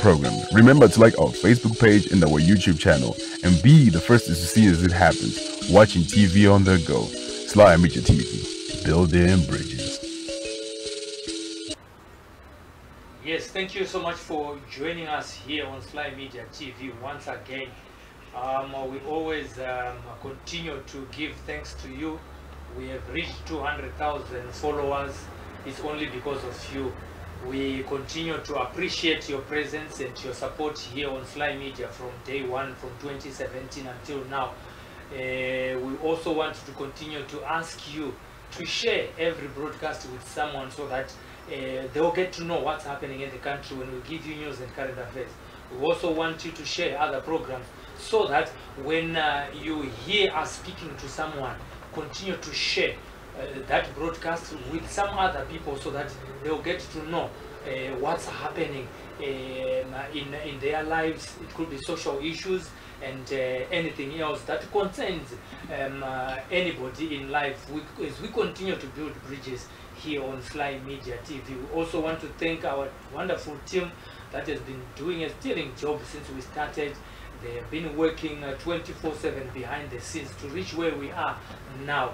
program. Remember to like our Facebook page and our YouTube channel and be the first to see as it happens, watching TV on the go. Sly Media TV, building bridges. Yes, thank you so much for joining us here on Sly Media TV once again. We always continue to give thanks to you. We have reached 200,000 followers. It's only because of you. We continue to appreciate your presence and your support here on Sly Media from day one, from 2017 until now. We also want to continue to ask you to share every broadcast with someone so that they will get to know what's happening in the country when we give you news and current affairs. We also want you to share other programs so that when you hear us speaking to someone, continue to share that broadcast with some other people so that they will get to know what's happening in their lives. It could be social issues and anything else that concerns anybody in life. As we continue to build bridges here on Sly Media TV, we also want to thank our wonderful team that has been doing a sterling job since we started. They have been working 24/7 behind the scenes to reach where we are now.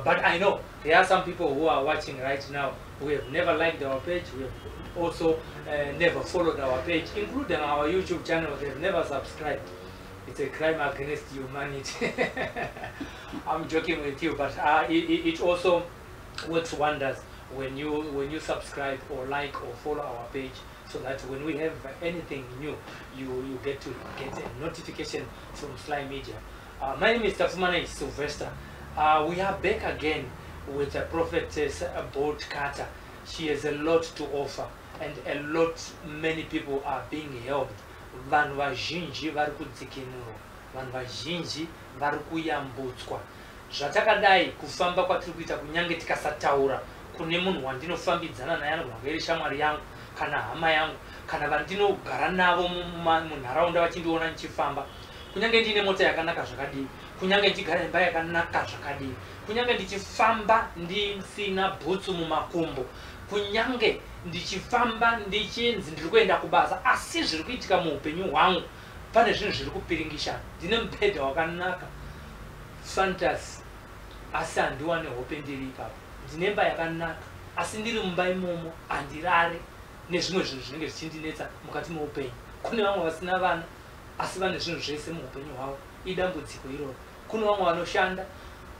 But I know there are some people who are watching right now who have never liked our page, who have also never followed our page, including our YouTube channel. They have never subscribed. It's a crime against humanity. I'm joking with you, but it also works wonders when you subscribe or like or follow our page, so that when we have anything new, you get to get a notification from Sly Media. My name is Tafumane Sylvester. We are back again with the Prophetess Bolt Carter. She has a lot to offer, and a lot many people are being helped. Vanhu vazhinji vari kudzikinurwa, vanhu vazhinji vari kuyambutswa. Zvatakadai kufamba kwatiri kuita, kunyange tikasataura kune munhu wandinofambidzana naye, anogona kunge iri shamwari yangu kana hama yangu kana vandinogara navo munharaunda vachindiona ndichifamba, kunyange ndiine mota yakanaka zvakadii, kunyange ndichigara imba yakanaka zvakadii, kunyange ndichifamba ndisina bhutsu mumakumbo, kunyange ndichifamba ndichinzi ndiri kuenda kubasa, asi zviri kuitika muupenyu hwangu pane zvinhu zviri kupiringishana. Ndine mubhedha wakanaka, fantasy, asi handiwane hope ndiri ipapo. Ndine imba yakanaka, asi ndiri mumba imomo handirare, nezvimwe zvinhu zvinenge zvichindinetsa mukati meupenyu. Kune vamwe vasina vana, asi vane zvinhu zvese muupenyu hwavo. Idambudziko iroro. Kune vamwe vanoshanda,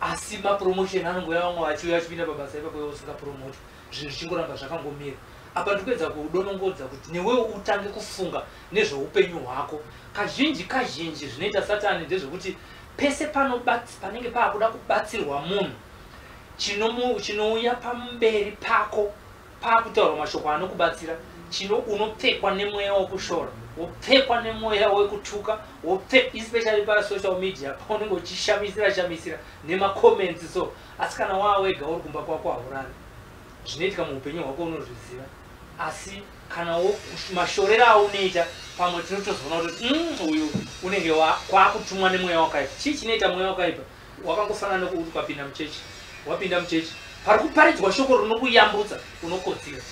asi mapromotion anongouya, vamwe vachiuya vachipinda pabasa ipapo, iwe usingapromotwa, zvinhu zvichingoramba zvakangomira. Apa ndiri kuedza kudonongodza kuti newewo utange kufunga nezveupenyu hwako. Kazhinji kazhinji zvinoita Satani ndezvekuti pese panenge paakuda kubatsirwa munhu, chinouya pamberi pako paakutaurwa mashoko anokubatsira, chino unopfekwa nemweya wekushora, wopfekwa nemweya wekutuka, especially pasocial media paunenge uchishamisira shamisira nemacomments. So asi kana waa wega uri kumba kwako, haurari. Zvinoitika muupenyu hwako unozviziva, asi kana mashorero aunoita pamwe, tinotozoona kuti uyu unenge kwakutumwa nemweya wakaipa. Chii chinoita mweya wakaipa? Wakangofanana nekuti ukapinda muchechi, wapinda muchechi, pari kuparidzwa shoko rinokuyambutsa, unokotsira.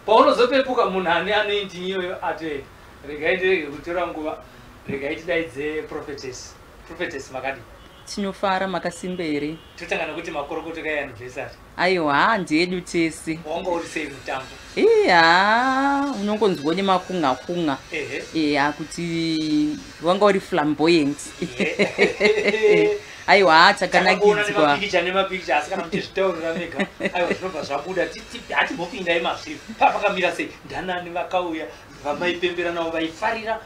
Paunozopepuka, munhu ane anointing iyoyo atoenda. Regai ndirege kutora nguva, regai tidaidze prophetess. Prophetess, makadii? Tinofara, makasimba here? Totanga nekuti makorokoto kaanniversary. Aiwa, ndeedu tese. Wanga uri sei mutambo? Iya, unongonzwa nemakunga kunga. Iya, kuti wanga uri flamboyant. Aiwa, takanakidzwa. Nemapikicha nemapikicha, asi kana muchizvitaurira mega, aiwa, zvinobva zvabuda. Hatimbopindai mazviri. Papakamira sei? Ndanani vakauya vamaipembera navo, vaifarira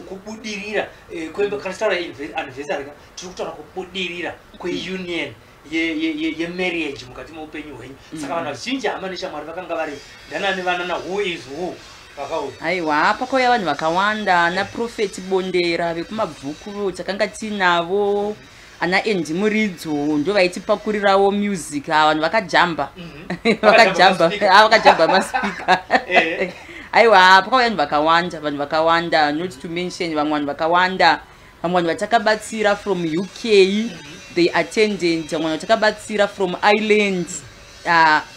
kubudirira kana tichitaura anniversary ka, tiri kutaura kubudirira kweunion yemarriage mukati meupenyu hwenyu. Saka vanhu vazhinji, hama neshamwari, vakanga vari ndanani, vanana who is who vakauya? Aiwa, pakauya vanhu vakawanda. Ana Prophet Bondera vekuMabvuku takanga tinavo, ana Andy Muridzo ndo vaitipakurirawo music. Ah, vanhu vakajamba. Vakajamba. Maspeaker. Ah, vakajamba maspeaker. Aiwa, pakauya vanhu vakawanda, vanhu vakawanda, not to mention vamwe vanhu vakawanda, vamwe vanhu vatakabatsira from UK, they attended. Vamwe vanhu vatakabatsira from Ireland,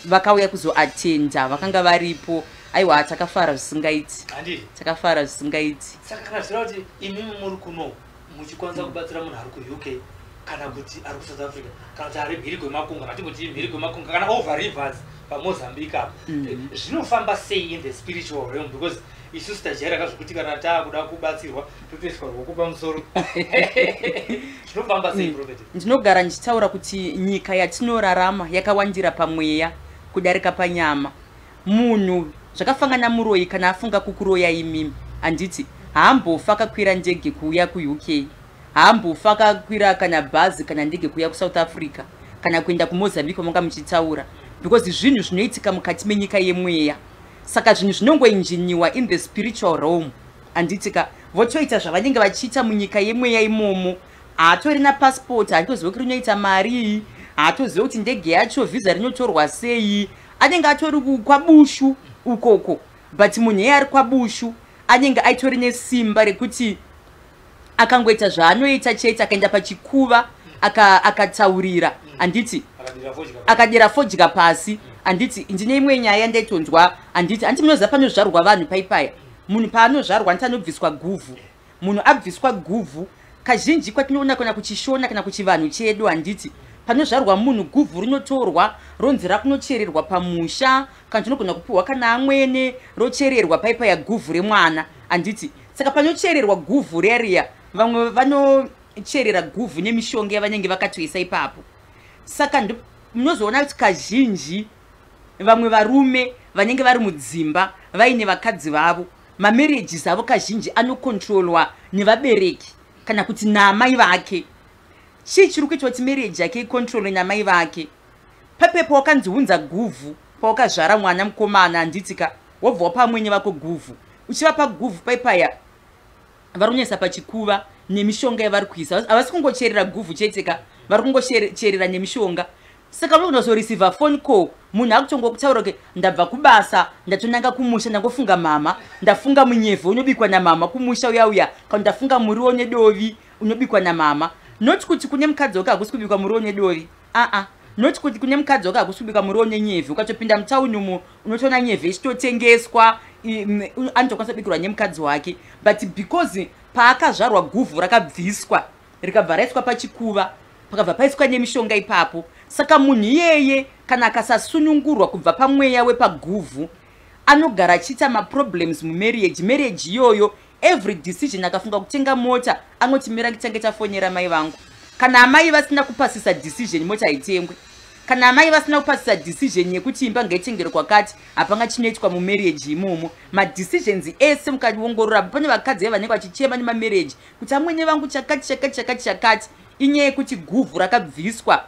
vakauya kuzoatenda, vakanga varipo. Aiwa, takafara zvisingaiti. Handii? Takafara zvisingaiti. Saka kana zvireva kuti imimi muri kuno muchikwanisa kubatsira munhu ari kuUK kana kuti ari kuSouth Africa kana kuti ari mhiri kwemakungwa, ngatingoti mhiri kwemakungwa kana over rivers paMozambique apa, zvinofamba sei in the spiritual realm? Because isusu tajaira kazvokuti kana taakuda kubatsirwa totoiswa ruoko pamusoro. Zvinofamba sei, prophet? Ndinogara ndichitaura kuti nyika yatinorarama yakawandira pamweya kudarika panyama. Munhu zvakafanana muroyi, kana afunga kukuroya imimi, handiti, haambofa akakwira ndege kuuya kuUK, haambofa akakwira kana bhazi kana ndege kuuya kuSouth Africa kana kuenda kuMozambique kwamanga muchitaura, because zvinhu zvinoitika mukati menyika yemweya. Saka zvinhu zvinongoinjiniwa in the spiritual realm, handitika? Votoita zvavanenge vachiita munyika yemweya imomo. Haatorina passport, haatozivi kuti rinoita mari, haatozivi kuti ndege yacho vhisa rinotorwa sei. Anenge atori kwaBushu ukoko, but munhu iye ari kwaBushu anenge aitori nesimba rekuti akangoita zvaanoita chete, akaenda pachikuva, akataurira, handiti? Akadira fodya. Akadira fodya pasi, handiti? Ndine imwe nyaya yandaitonzwa, handiti? Handiti munoziva panozvarwa vanhu paipaya, munhu paanozvarwa, handiti anobviswa guvhu? Munhu abviswa guvhu, kazhinji kwatinoona kana kuChishona kana kuchivanhu chedu, handiti, panozvarwa munhu guvhu rinotorwa ronzi rakunochererwa pamusha, kana tinogona kupiwa kana amwene, rochererwa paipaya guvhu remwana, handiti? Saka panochererwa guvhu riya riya, vamwe vanocherera guvhu nemishonga yavanenge vakatoisa ipapo. Saka munozoona kuti kazhinji vamwe varume vanenge vari mudzimba vaine vakadzi vavo, mamarriages avo kazhinji anokontrolwa nevabereki kana kuti naamai vake. Chii chiri kuita kuti marriage yake ikontrolwe namai vake? Papepo wakanzi unza guvhu pawakazvara mwana mukomana, handitika? Wobva wapa amwene vako guvhu. Uchivapa guvhu paipaya, vari kunyasa pachikuva nemishonga yavari kuisa. Havasi kungocherera guvhu cheteka, vari kungocherera nemishonga. Saka unogona kuzoreceiva phone call, munhu akutongokutaura kuti ndabva kubasa, ndatonanga kumusha, ndangofunga mama, ndafunga munyevhe unobikwa namama kumusha uya uya, kana ndafunga muriwo nedovi unobikwa namama. Not kuti kune mukadzi wake hakusi kubikwa muriwo nedovi, aa, not kuti kune mukadzi wake hakusi kubikwa muriwo nenyevhe. Ukatopinda mutauni umo unotoona nyevhe ichitotengeswa, anotokwanisa kubikirwa nemukadzi wake. But because paakazvarwa guvhu rakabviswa, rikabva raiswa pachikuva, pakabva paiswa nemishonga ipapo. Saka munhu iyeye kana akasasunungurwa kubva pamweya wepaguvhu, anogara achiita maproblems mumarriage. Marriage iyoyo, every decision, akafunga kutenga mota anoti mira nditange tafonera mai vangu. Kana amai vasina kupasisa decision, mota haitengwe. Kana amai vasina kupasisa decision yekuti imba ngaitengere kwakati, hapanga chinoitwa mumarriage imomo. Madecisions ese mukaongorora, pane vakadzi ve vanenge vachichema nemamarriage kuti amwene vangu chakati chakati chakati chakati. Inyaya yekuti guvhu rakabviswa,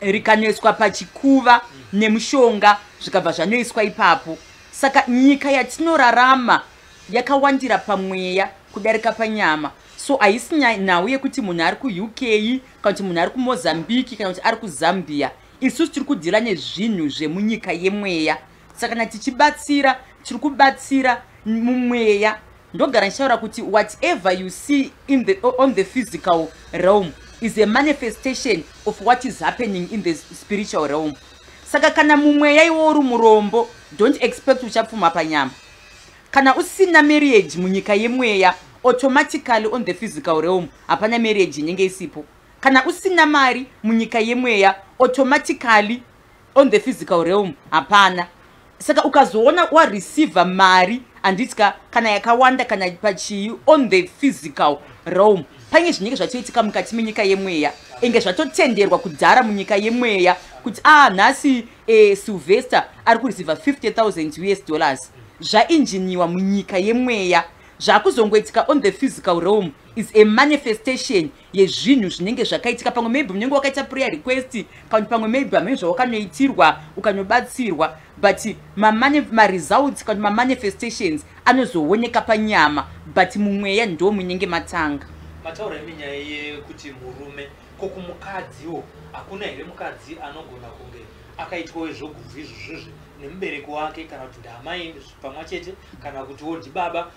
rikanoiswa pachikuva nemushonga, zvikabva zvanoiswa ipapo. Saka nyika yatinorarama yakawandira pamweya kudarika panyama. So haisi nhau yekuti munhu ari kuUK kana kuti munhu ari kuMozambique kana kuti ari kuZambia. Isusu tiri kudhila nezvinhu zvemunyika yemweya. Saka kana tichibatsira, tiri kubatsira mumweya. Ndogara ndichitaura kuti whatever you see on the physical realm is a manifestation of what is happening in the spiritual realm. Saka kana mumweya iwo uri murombo, don't expect uchapfuma panyama. Kana usina marriage munyika yemweya, automatically on the physical realm hapana marriage inenge isipo. Kana usina mari munyika yemweya, automatically on the physical realm hapana. Saka ukazoona wareceiva mari, handitya, kana yakawanda kana pachii, on the physical realm paine zvinenge zvatoitika mukati menyika yemweya, enge zvatotenderwa kudhara munyika yemweya kuti a ah, nhasi Sylvester ari kureceiva 50,000 US dollars. Zvainjiniwa munyika yemweya. Zvakuzongoitika on the physical realm is a manifestation yezvinhu zvinenge zvakaitika. Pamwe maybe unenge wakaita prayer request, kana pamwe maybe hamene zvawakanoitirwa ukanobatsirwa, but maresults kana mamanifestations anozooneka panyama, but mumweya ndo munenge matanga. Mataura imi nyaya yekuti murume, ko kumukadziwo hakuna here mukadzi anogona kunge akaitwawo izvoguvhu izvozvozvi? Nemubereki wake, kana kuti ndaamai pamwe chete, kana kutiwo ndibaba,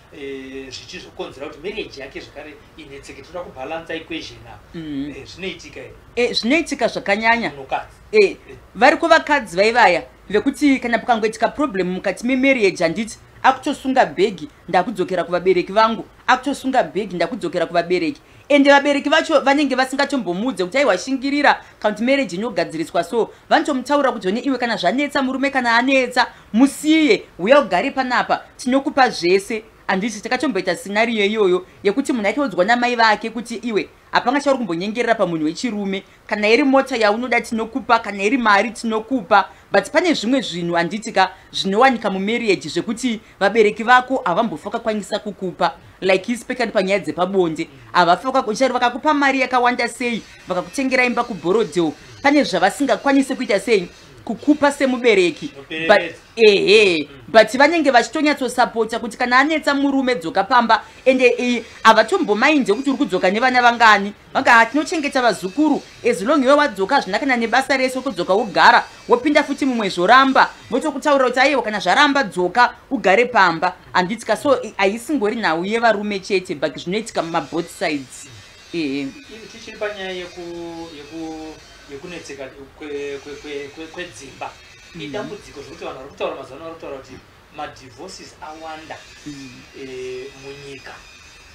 zvichizokonzera kuti marriage yake zvakare inetseke. Toda kubhalansa equation apa. Zvinoitika here? Zvinoitika zvakanyanya. Munhukadzi? Variko vakadzi vaivaya vekuti kana pakangoitika problem mukati memarriage, handiti, akutosunga bhegi, "Ndakudzokera kuvabereki vangu." Akutosunga bhegi, "Ndakudzokera kuvabereki." Ende vabereki vacho vanenge vasingatombomuudze kuti, "Aiwa, shingirira," kana kuti, "Marriage inogadziriswa." So vanotomutaurira kuti, "One iwe, kana zvanetsa, murume kana anetsa, musiye, uya ugare panapa, tinokupa zvese," handiti? Takatomboita scenario iyoyo yekuti munhu aitoudzwa namai vake kuti, "Iwe, hapanga chauri kumbonyengerera pamunhu wechirume. Kana iri mota yaunoda, tinokupa. Kana iri mari, tinokupa." But pane zvimwe zvinhu, handitika, zvinowanika mumarriage zvekuti vabereki vako havambofa vakakwanisa kukupa, like especially panyaya dzepabonde. Havafa, chero vakakupa mari yakawanda sei, vakakutengera imba kuBorrowdale, pane zvavasingakwanisi kuita sei, kukupa semubereki. But ehe, but vanenge vachitonyatsosupport kuti kana anetsa murume, dzoka pamba. Ende havatombomainde kuti uri kudzoka nevana vangani. Vanga, "Tinochengeta vazukuru as long iwe wadzoka." Hazvina kana nebasa rese, kudzoka wogara, wopinda futi mumwe, zvoramba, votokutaurira kuti, "Aiwa, kana zvaramba, dzoka ugare pamba," handitika? So haisingori nhau yevarume chete, but zvinoitika mumaboth sides, ehe. Tichiri panyaya yekunetseka kwedzimba, idambudziko zvokuti vanhu vari kutaura mazuva ano, vari kutaura kuti madivorces awanda munyika,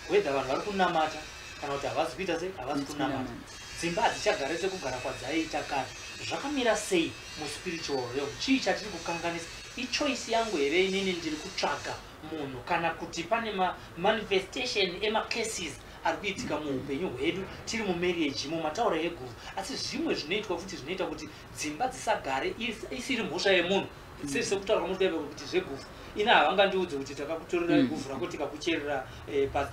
whether vanhu vari kunamata kana kuti havazi kuita sei, havasi kunamata. Dzimba hadzichagari sekugara kwadzaiita kare. Zvakamira sei muspiritual realm? Chii chatiri kukanganisa? Ichoice yangu here, inini ndiri kutsvaga munhu, kana kuti pane mamanifestation emacases ari kuitika muupenyu hwedu tiri mumarriage mumatauro eguvu? Asi zvimwe zvinoitwa futi zvinoita kuti dzimba dzisagare isiri mhosva yemunhu, sekutaura kwamuri kuti zveguvu, ina havangandiudze kuti takakutorera guvhu rako, tikakucherera pasi.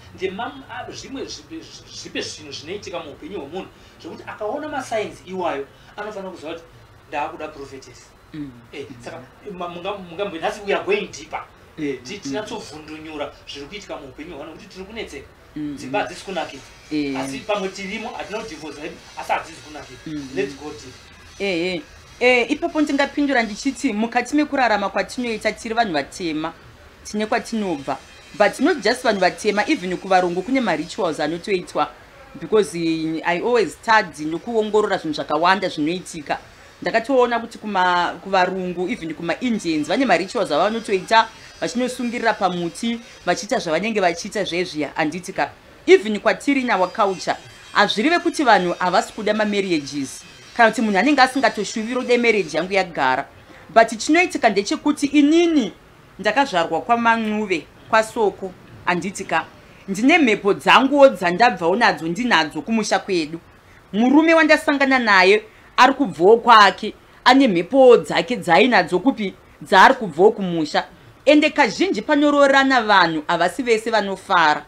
Zvimwe zvipe zvinhu zvinoitika muupenyu hwemunhu zvekuti akaona masigns iwayo, anofanira kuziva kuti ndaakuda prophetess. Saka nhasi we are going deeper, tinyatsovhundunyura zviri kuitika muupenyu hwano, kuti tiri kunetseka, dzimba hadzisi kunakidza, asi pamwe tirimo, hatina kudivhosa hedu, asi hadzisi kunakidza. Let's go deep. Ehe, ipapo ndingapindura ndichiti mukati mekurarama kwatinoita tiri vanhu vatema, tine kwatinobva, but not just vanhu vatema, even kuvarungu kune marituals anotoitwa, because I always study nokuongorora zvinhu zvakawanda zvinoitika. Ndakatoona kuti kuvarungu, even kumaIndians, vane marituals avanotoita, vachinosungirira pamuti, vachiita zvavanenge vachiita zvezviya, handitika? Even kwatiri in our culture, hazvireve kuti vanhu havasi kuda mamarriages, kana kuti munhu anenge asingatoshuviri kuda marriage yangu yagara. But chinoitika ndechekuti inini ndakazvarwa kwaMancuve, kwaSoko, handitika? Ndine mhepo dzanguwo dzandabvawo nadzo, ndinadzo kumusha kwedu. Murume wandasangana naye ari kubvawo kwake, ane mhepowo dzake dzaainadzo kupi, dzaari kubvawo kumusha. Ende kazhinji panoroorana vanhu, havasi vese vanofara.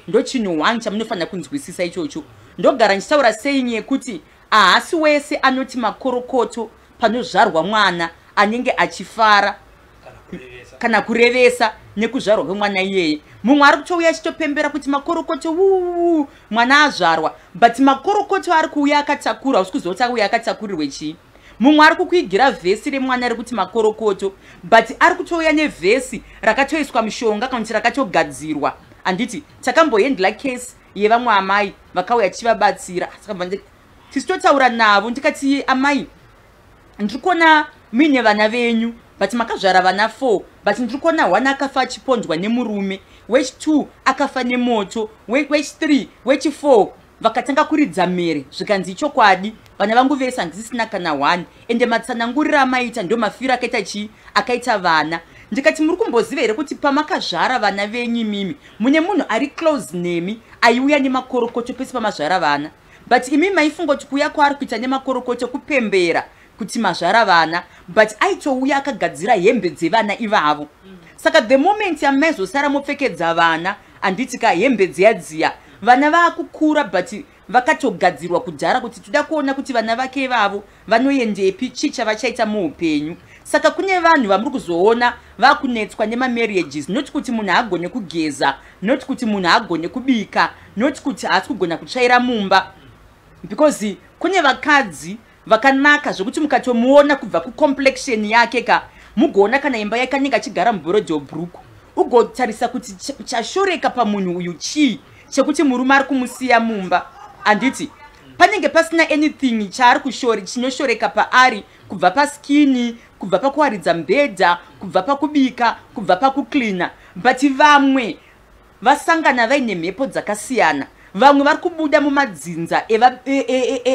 Ndo chinhu one chamunofanira kunzwisisa ichocho. Ndogara ndichitaura sei yekuti haasi wese anoti makorokoto panozvarwa mwana anenge achifara kana kurevesa nekuzvarwa kwemwana iyeye. Mumwe ari kutouya achitopembera kuti makorokoto, uu, mwana azvarwa, but makorokoto ari kuuya akatakura, usi kuziva kuti auya akatakurirwe chii. Mumwe ari kukuigira vhesi remwana rekuti makorokoto, but ari kutouya nevhesi rakatoiswa mushonga kana kuti rakatogadzirwa, handiti? Takambohandle case yevamwe amai vakauya tichivabatsira. Tichitotaura navo, ndikati, "Amai, ndiri kuona muine vana venyu, but makazvara vana 4, but ndiri kuona one akafa achipondwa nemurume, wechi2 akafa nemoto, wechi3, wechi4." Vakatanga kuridza mhere, zvikanzi, "Chokwadi, vana vangu vese handisisina kana one. Ende matsananguriro amaita ndo mafiro akaita chii, akaita vana." Ndikati, "Muri kumboziva here kuti pamakazvara vana venyu imimi, mune munhu ari close nemi aiuya nemakorokoto pese pamazvara vana? But imi maifunga kuti kuuya kwaari kuita nemakorokoto kupembera kuti mazvara vana, but aitouya akagadzira hembe dzevana ivavo. Saka the moment yamaizosara mopfekedza vana, handiti ka, hembe dziya dziya, vana vaakukura, but vakatogadzirwa kudhara kuti toda kuona kuti vana vake ivavo vanoendepi, chii chavachaita muupenyu." Saka kune vanhu vamuri kuzoona vakunetswa nemamarriages, not kuti munhu agone kugeza, not kuti munhu agone kubika, not kuti haasi kugona kutsvaira mumba, because kune vakadzi vakanaka zvekuti mukatomuona kubva kucomplexion yake ka. Mugoona kana imba yake anenge achigara muBorrowdale Brooke, ugotarisa kuti chashoreka pamunhu uyu chii chekuti murume ari kumusiya mumba, handiti? Panenge pasina anything chaari kushore chinoshoreka paari, kubva paskin, kubva pakuwaridza mubhedha, kubva pakubika, kubva pakucleana. But vamwe vasangana vaine mhepo dzakasiyana. Vamwe vari kubuda mumadzinza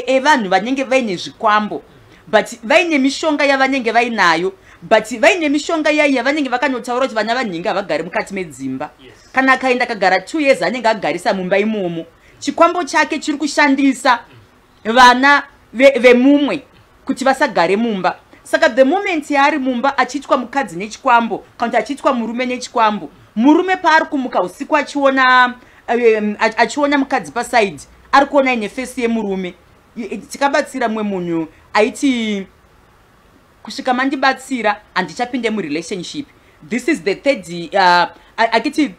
evanhu vanenge vaine zvikwambo, but vaine mishonga yavanenge vainayo, but vaine mishonga yai yavanenge vakanotaura kuti vana vanhingi havagari mukati medzimba. Kana akaenda akagara 2 years, anenge agarisa mumba imomo. Chikwambo chake chiri kushandisa vana vemumwe kuti vasagare mumba. Saka the moment yaari mumba achiitwa mukadzi nechikwambo kana kuti achiitwa murume nechikwambo, murume paari kumuka usiku achiona mukadzi paside, ari kuona ine face yemurume. Tikabatsira mumwe munhu aiti, "Kusvika mandibatsira handichapinde murelationship." This is the third, akiti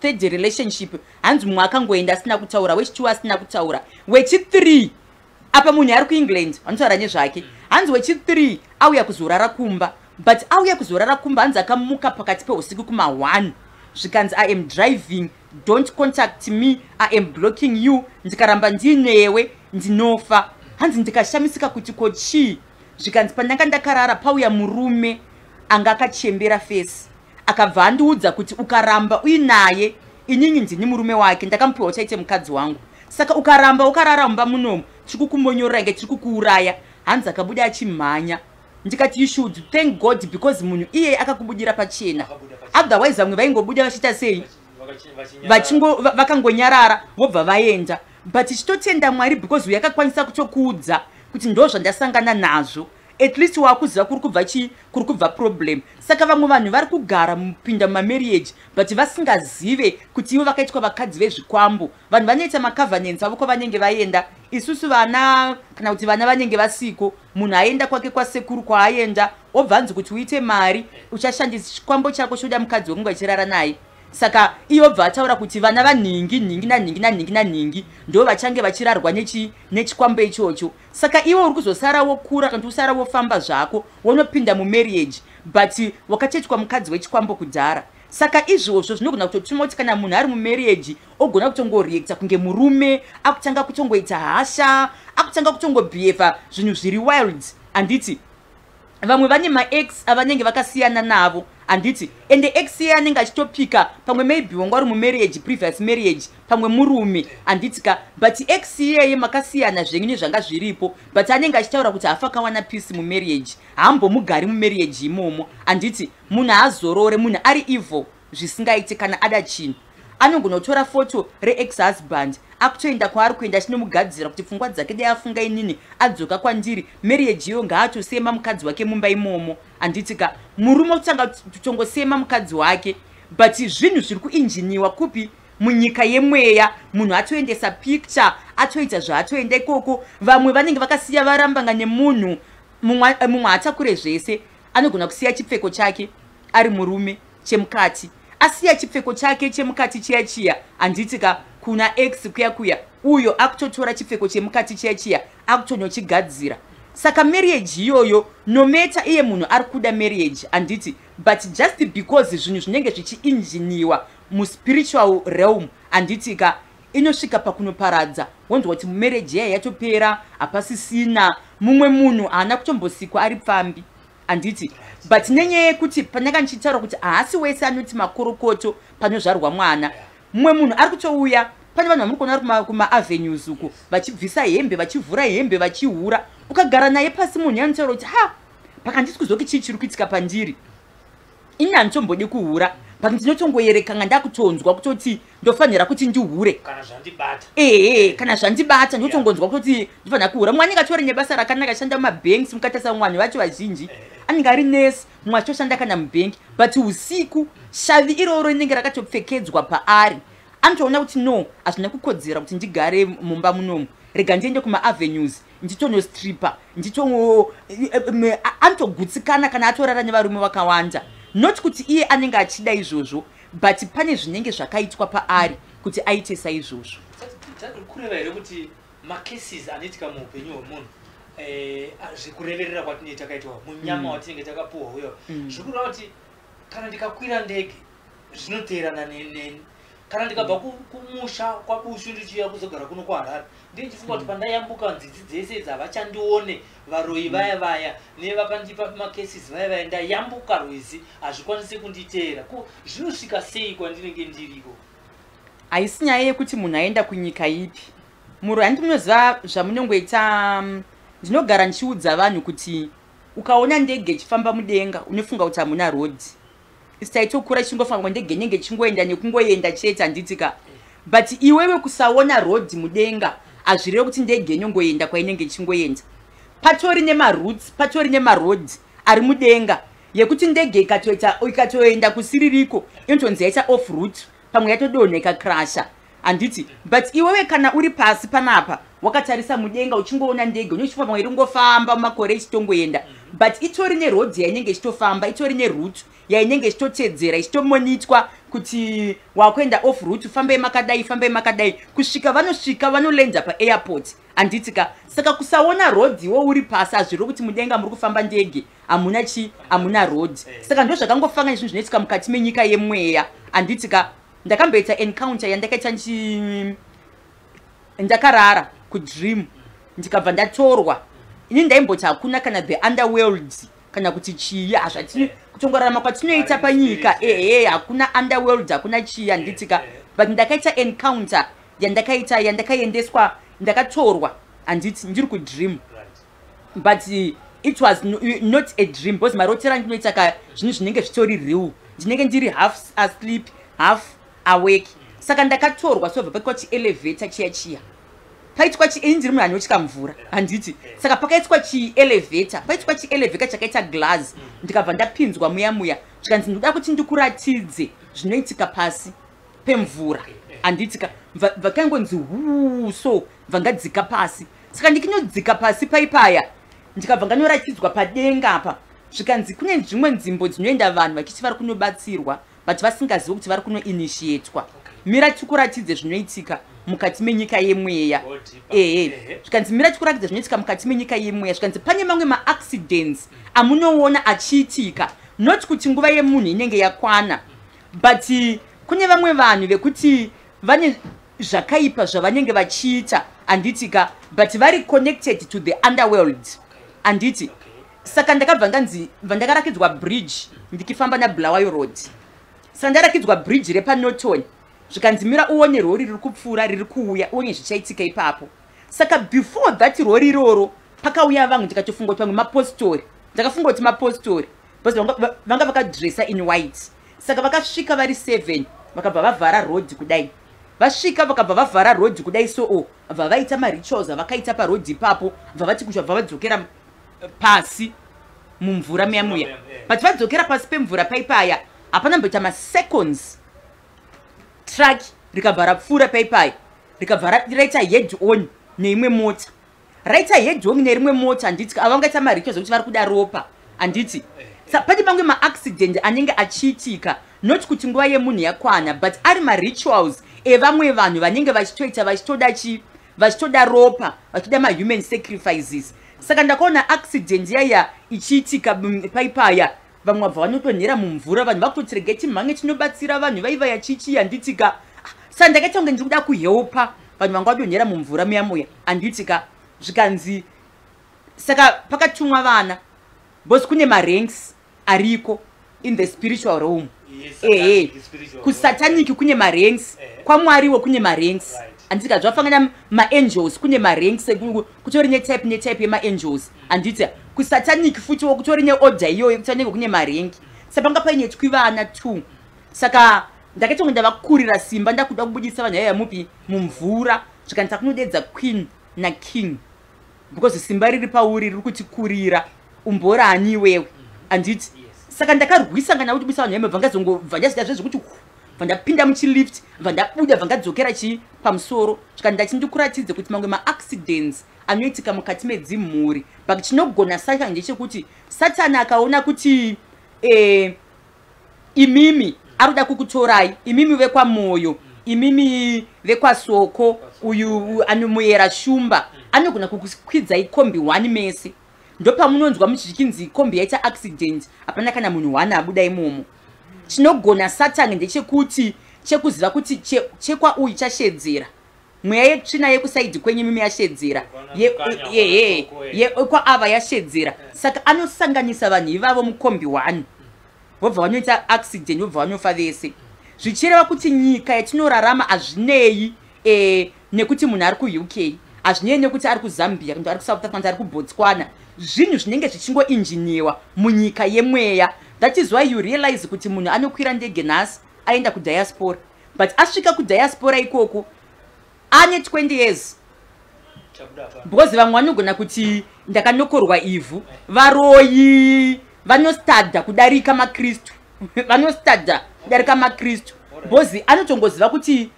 third relationship. Hanzi mumwe akangoenda asina kutaura, wechi2 asina kutaura, wechi3 apa munhu ari kuEngland vanotaura nezvake. Hanzi wechi3 auya kuzorara kumba, but auya kuzorara kumba, hanzi akamuka pakati peusiku kuma1, zvikanzi, "I am driving, don't contact me, I am blocking you. Ndikaramba ndiinewe ndinofa." Hanzi ndikashamisika kuti ko chii? Zvikanzi pandanga ndakarara pauya murume anga akachembera face, akabva andiudza kuti ukaramba uinaye, inini ndini murume wake, ndakamupiwa uchaite mukadzi wangu, saka ukaramba ukarara mumba munomu, tiri kukumonyorora inge tiri kukuuraya. Hanzi akabuda achimhanya. Ndikati, "You should thank God because munhu iyeye akakubudira pachena." Akabuda pachena. Otherwise vamwe vaingobuda vachiita sei? Vachinyarara. Vakangonyarara vobva vaenda. But chitotenda Mwari because uyu akakwanisa kutokuudza kuti ndo zvandasangana nazvo. At least waakuziva kuri kubva chii, kuri kubva problem. Saka vamwe vanhu vari kugara mupinda mumamarriage but vasingazive kuti ivo vakaitwa vakadzi vezvikwambo. Vanhu vanoita macovenants avo kwavanenge vaenda. Isusu vana kana kuti vana vanenge vasiko, munhu aenda kwake kwasekuru kwaaenda, obva anzi kuti uite mari uchashandisa chikwambo chako choda mukadzi wekunge achirara naye. Saka iye obva ataura kuti vana vanhingi, nhingi nanhingi nanhingi nanhingi ndo vachange vachirarwa nechikwambo ichocho. Saka iwe uri kuzosara wokura kana kuti usara wofamba zvako, wonopinda mumarriage, but wakachetwa mukadzi wechikwambo kudhara. Saka izvozvo zvinogona kutotuma kuti kana munhu ari mumarriage ogona kutongoreacta kunge murume akutanga kutongoita hasha, akutanga kutongobehava zvinhu zviri wild, handiti? Vamwe vane maex avanenge vakasiyana navo, handiti? Ende ex iye anenge achitopika pamwe, maybe wanga uri mumarriage, previous marriage, pamwe murume, handiti ka? But ex iyeye makasiyana zvenyu nezvanga zviripo, but anenge achitaura kuti hafa akawana peace mumarriage, haambomugari mumarriage imomo, handiti? Munhu haazorore, munhu ari evil zvisingaiti. Kana ada chinhu anogona kutora foto reex husband, akutoenda kwaari kuenda achinomugadzira kuti pfungwa dzake dai afunga inini, adzoka kwandiri. Marriage iyo ngaatosema mukadzi wake mumba imomo, handiti ka? Murume kutanga kutongosema mukadzi wake, but zvinhu zviri kuinjiniwa kupi? Munyika yemweya. Munhu atoendesa picture, atoita zvaatoenda ikoko. Vamwe vanenge vakasiya varambanga nemunhu mumwe hatakure zvese, anogona kusiya chipfeko chake ari murume chemukati, asiya chipfeko chake chemukati chiya chiya, handiti ka, kuna ex kuya kuya. Uyo akutotora chipfeko chemukati chiya chiya, akutonochigadzira. Saka marriage iyoyo, no matter iye munhu ari kuda marriage, handiti, but just because zvinhu zvinenge zvichiinjiniwa muspiritual realm, handiti ka, inosvika pakunoparadza. Wonzwa kuti mumarriage yaya yatopera, hapasisina. Mumwe munhu haana kutombosikwa ari pfambi, handiti? But nenyaya yekuti pandanga ndichitaura kuti haasi wese anoti makorokoto panozvarwa mwana. Mumwe munhu ari kutouya, pane vanhu vamuri kuona vari kumaavenues uku vachibvisa hembe, vachivhura hembe, vachihura. Ukagara naye pasi, munhu anotaura kuti, "Ha, pakandisi kuzoki chii chiri kuitika pandiri? Ini handitombodi kuhura, but ndinotongoyerekanga ndakutonzwa kutoti ndofanira kuti ndihure." Kana zvandibata. Ehe, kana zvandibata ndotongonzwa kutoti ndofanira kuhura. Mumwe anenge atori nebasa rakanaka, achishanda mumabanks. Mukatarisa vanhu vacho vazhinji anenge ari nesi, mumwe achitoshanda kana mubhengi, but usiku shavi iroro rinenge rakatopfekedzwa paari. Anotoona kuti no, hazvina kukodzera kuti ndigare mumba munomu, rega ndiende kumaavenues nditonostripa. Ndito anotogutsikana kana atorara nevarume vakawanda. Not kuti iye anenge achida izvozvo, but pane zvinenge zvakaitwa paari kuti aite saizvozvo. Kureva here kuti macases anoitika muupenyu hwemunhu Zvekureverera kwatinenge takaitwa munyama watinenge takapuhwa uyo, zvikureva kuti kana ndikakwira ndege zvinoteerana neni. Kana ndikabva kumusha kwaBushu ndichiuya kuzogara kuno kuHarare, ndindichifunga kuti pandayambuka nzizi dzese idzi havachandione varoyi vaya vaya nevakandipa macurses vaya vaya, ndayambuka rwizi, hazvikwanisi kunditeera. Ko zvinosvika sei kwandinenge ndiriko? Haisi nyaya yekuti munhu aenda kunyika ipi. Muro handiti munoziva zvamunongoita. Ndinogara ndichiudza vanhu kuti ukaona ndege ichifamba mudenga unofunga kuti hamuna rodhi. Isi taitokura tichingofunga kuti ndege inenge ichingoenda nekungoenda chete, handitika? But iwewe kusaona rodhi mudenga hazvirevi kuti ndege inongoenda kwainenge ichingoenda. Patori nemaroutes, patori nemarodhi ari mudenga yekuti ndege ikatoenda kusiririko inotonzi yaita off route, pamwe yatodonha ikacrasha, handiti? But iwewe kana uri pasi panapa wakatarisa mudenga uchingoona ndege, unochifunga pamwe iri kungofamba mumakore ichitongoenda, but itori nerodhi yainenge ichitofamba, itori neroute yainenge ichitotedzera, ichitomonitwa kuti wakuenda off route, fambai makadai, fambai makadai, kusvika vanosvika vanolanda paairport, handitika? Saka kusaona rodhi wo uri pasi hazvirevi kuti mudenga muri kufamba ndege hamuna chi hamuna rodhi. Saka ndo zvakangofanga nezvinhu zvinoitika mukati menyika yemweya, handitika? Ndakamboita encounter yandakaita ndakarara kudream, ndikabva ndatorwa. Ini ndaimboti hakuna kana the underworld kana kuti chii, hazvati kutongorarama kwatinoita panyika, ehe, hakuna underworld, hakuna chii, handitika? But ndakaita encounter yandakaita, yandakaendeswa, ndakatorwa, handiti, ndiri kudream, but it was not a dream because marotero andinoita ka zvinhu zvinenge zvitori real. Ndinenge ndiri half asleep, half awake. Saka ndakatorwa, sobva paitwa chielevator chiya chiya, paitwa ini ndiri munhu anotya mvura, handiti? Saka pakaitwa chielevator, paitwa chielevator chakaita glass, ndikabva ndapinzwa muya muya, zvikanzi ndoda kuti ndikuratidze zvinoitika pasi pemvura, handitika? Bvakangonzi huu, so bva ngadzika pasi. Saka ndikinodzika pasi paipaya, ndikabva nganoratidzwa padenga apa, zvikanzi kune dzimwe nzvimbo dzinoenda vanhu vachiti vari kunobatsirwa, but vasingazivi kuti vari kunoinitiatwa. Mira tikuratidze zvinoitika mukati menyika yemweya. Ehe, zvikanzi mira tikuratidze zvinoitika mukati menyika yemweya. Zvikanzi pane mamwe maaccidents amunoona achiitika, not kuti nguva yemunhu inenge yakwana, but kune vamwe vanhu vekuti vane zvakaipa zvavanenge vachiita, handitika? But vari connected to the underworld, handiti? Saka ndakabva nganzi, bva ndakarakidzwa bridge ndikifamba naBulawayo Road. Saka ndarakidzwa bridge repaNorton, zvikanzi mira uone rori riri kupfuura, riri kuuya, uone zvichaitika ipapo. Saka before that rori iroro pakauya vanhu, ndikatofunga kuti vamwe mapostori, ndakafunga kuti mapostori because vanga vakadresa in white. Saka vakasvika vari 7, vakabva vavhara road kudai. Vasvika vakabva vavhara road kudai, so o bva vaita marituals avakaita parodhi ipapo, bva vati kusva, bva vadzokera pasi mumvura muya muya. But vadzokera pasi pemvura paipaya, hapana mboita maseconds, truck rikabva rapfuura paipaya, rikabva raita head on neimwe mota, raita head on nerimwe mota, handiti? Avangaita marituals ekuti vari kuda ropa, handiti? Pane mamwe maaccident anenge achiitika, not kuti nguva yemunhu yakwana, but ari marituals evamwe vanhu vanenge vachitoita, vachitoda chi vachitoda ropa, vachitoda mahuman sacrifices. Saka ndakaona accident yaya ichiitika paipaya, vamwe vabva vanodonhera mumvura, vanhu vakutoti regai timhange tinobatsira vanhu vaivaya chichi, handitika? Saka ndakaita kunge ndiri kuda kuhelpa vanhu vanga vadonhera mumvura muya muya, handitika? Zvikanzi saka pakatumwa vana because kune maranks ariko in the spiritual realm. Ehe, kusatanic kune maranks, kwamwariwo kune maranks, handitika? Zvafangana maangels, kune maranks, kutori netype netype yemaangels, handiti? Kusatanic futiwo kutori neorder iyoyo, kusanenge kune marank. Saka panga paine twivana two. Saka ndakaita kunge ndavakurira simba, ndakuda kubudisa vanhu vaiva mupi mumvura, zvikanzi takunodedza queen naking because simba riri pauri riri kutikurira, umborani iwewe, handiti? Saka ndakarwisa ngana kuti budisa vanhu vaibva, ngazongobva ndazita zvezvekuti bva ndapinda muchilift, bva ndabuda, bva ngadzokera chi pamusoro. Saka ndati ndikuratidze kuti mamwe maaccidents anoitika mukati medzimhuri, but chinogona Satani ndechekuti Satani akaona kuti imimi ari kuda kukutorai, imimi vekwaMoyo, imimi vekwaSoko, uyu anomuyera Shumba. Anogona kukukwidzai kombi 1 mese. Ndopamunonzwa muchichinzi kombi yaita accident, hapana kana munhu 1 abuda imomo. Chinogona Satani ndechekuti chekuziva kuti chekwa uyu chashedzera, mweya yetsvina yekusaidhi kwenyu mimi yashedzera, yekwaava yashedzera. Saka anosanganisa vanhu ivavo mukombi 1, vobva vanoita accident, vobva vanofa vese. Zvichireva kuti nyika yatinorarama hazvinei nekuti munhu ari kuUK, hazvinei nekuti ari kuZambia, kana ari kuSouth Africa, kana ari kuBotswana. Zvinhu zvinenge zvichingoinjiniwa munyika yemweya. That is why you realize kuti munhu anokwira ndege nhasi aenda kudiaspora, but asvika kudiaspora ikoko ane 20 years, because vamwe vanogona kuti ndakanokorwa ivhu. Varoyi vanostadha kudarika makristu, vanostadha kudarika makristu, because anotongoziva kuti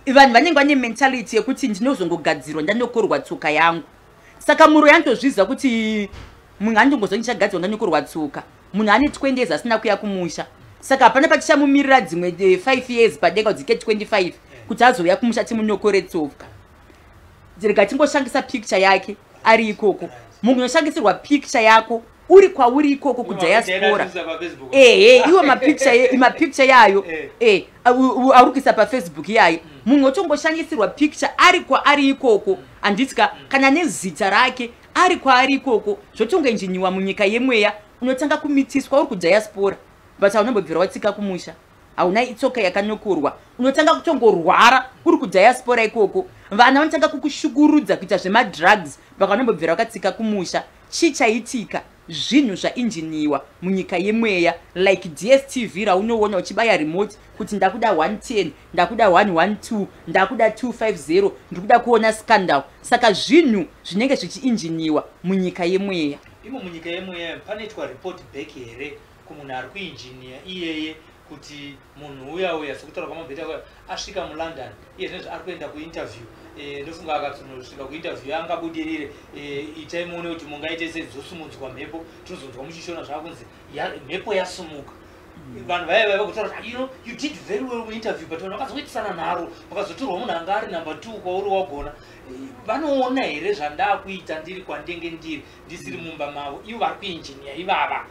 vanhu vanenge vane mentality yekuti ndinozongogadzirwa ndanokorwa tsoka yangu. Saka muroyi anotozviziva kuti munhu anotongozva ndichagadzirwa ndanokorwa tsoka. Munhu ane 20 years asina kuya kumusha, saka hapana patichamumirira dzimwe 5 years padenga kudzike 25 kuti azouya kumusha timunokore tsoka. Rega tingoshandisa picture yake ari ikoko. Munhu unoshandisirwa picture yako uri kwauri ikoko kudiaspora. Ehe, iwo mapicture yayo auri kuisa paFacebook yayo, munhu otongoshandisirwa picture ari kwaari ikoko, handitya kana nezita rake ari kwaari ikoko. Zvotongoenjiniwa munyika yemweya. Unotanga kumitiswa uri kudiaspora, but haunombobvira watsika kumusha, hauna tsoka yakanokorwa. Unotanga kutongorwara uri kudiaspora ikoko. Vana vanotanga kukushukurudza kuita zvemadrugs, vakanombobvira vakatsika kumusha. Chii chaitika? Zvinhu zvainjiniwa munyika yemweya, like DStv raunoona uchibaya remote kuti ndakuda 110, ndakuda 112, ndakuda 250, ndikuda kuona Scandal. Saka zvinhu zvinenge zvichiinjiniwa munyika yemweya. Imo munyika yemweya panoitwa report back here kumunhu ari kuinjiniya iyeye, kuti munhu uya uya, sekutaura kwamabheta, asvika muLondon iye zvinezvi ari kuenda kuinterview, ndofunga akatsonosvika kuinterview angabudirire, itai muone kuti mungaite sedzosumudzwa mhepo? Tinozonzwa muchishona zvaakunzi mhepo yasumuka. Vanhu vaya vaiva kutaura kuti, "You did very well muinterview," but vanhu vakazoitisana nharo, vakazotorwa munhu anga ari number 2 kwauri wagona. Vanoona here zvandakuita ndiri kwandenge ndiri, ndisiri mumba mavo, ivo vari kuinjiniya ivava?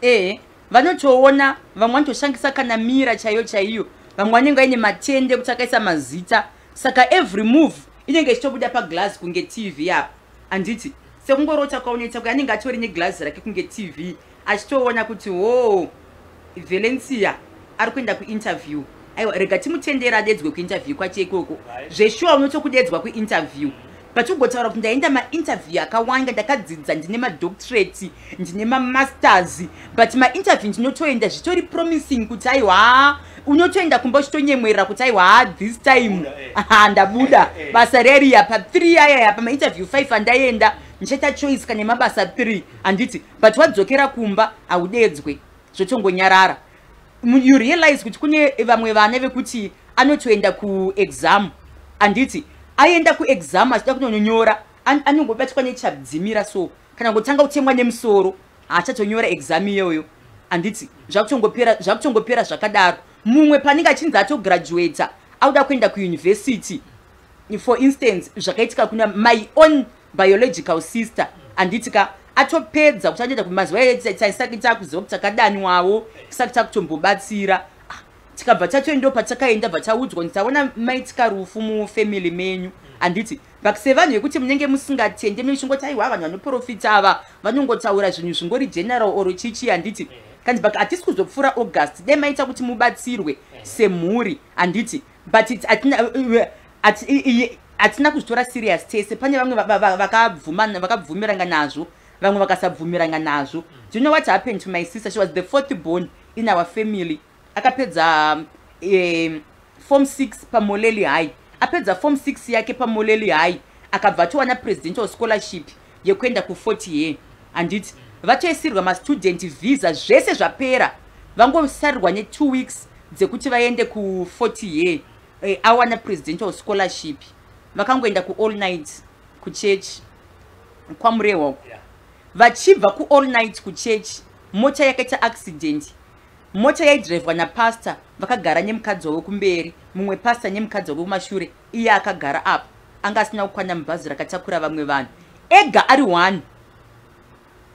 Ehe, vanotoona. Vamwe vanotoshandisa kana mira chaiyo chaiyo. Vamwe vanenge vaine matende ekuti akaisa mazita, saka every move inenge ichitobuda paglass kunge TV apa, handiti? Sekungorota kwaunoita kuti anenge atori neglass rake kunge TV, achitoona kuti ho, Valencia ari kuenda kuinterview, aiwa, rega timutendera adedzwe kuinterview kwacho ikoko. Zveshuwa unotokudedzwa kuinterview, but ugotaura kuti ndaenda mainterview akawanda, ndakadzidza, ndine madoctorate, ndine mamasters, but mainterview ndinotoenda zvitori promising kuti aiwa, unotoenda kumba uchitonyemwerera kuti aiwa, this time ndabuda basa reriya pa3 ayaya, pamainterview 5 andaenda ndichaita choice kana mabasa 3, handiti? But wadzokera kumba haudedzwe, zvotongonyarara. You realize kuti kune vamwe vana vekuti anotoenda kuexam, handiti? Aenda kuexam achida kunonyora, anongobatwa nechadzimira, so kana kutanga kutemwa nemusoro, haachatonyora exam iyoyo, handiti? Zvakutongopera zvakadaro. Mumwe panenge achinzi atograduata, auda kuenda kuuniversity, for instance, zvakaitika kuna my own biological sister, handiti ka? Atopedza kuti anoenda kumazuva taisati takuziva kuti takadaniwawo, tisati takutombobatsira. Ah, tikabva tatoendawo. Patakaenda, bva taudzwa kuti taona maitika rufu mufamily menyu, handiti? But sevanhu vekuti munenge musingatende, muchingoti aiwa, vanhu vanoprofita ava vanongotaura zvinhu zvingori general or chichi, handiti? Kanzi but hatisi kuzopfuura August, dai maita kuti mubatsirwe semhuri, handiti? But hatina kuzvitora serious tese. Pane vamwe vakabvumiranga nazvo, vamwe vakasabvumiranga nazvo. Do you know what happened to my sister? She was the fourth born in our family. Akapedza form 6 paMoleli High. Apedza form 6 yake paMoleli High, akabva atowana presidential scholarship yekuenda ku40 year, handiti? Vatoisirwa mastudent visa, zvese zvapera, vangosarirwa ne2 weeks dzekuti vaende ku40 year. Awana presidential scholarship, vakangoenda kuall night kuchurch kwaMurehwa uko. Vachibva kuall night kuchurch, mota yakaita accident. Mota yaidhiraivhwa napastor, vakagara nemukadzi wavo kumberi, mumwe pastor nemukadzi wavo kumashure, iye akagara apa. Anga asina kukwana mubhazi rakatakura vamwe vanhu, ega ari one.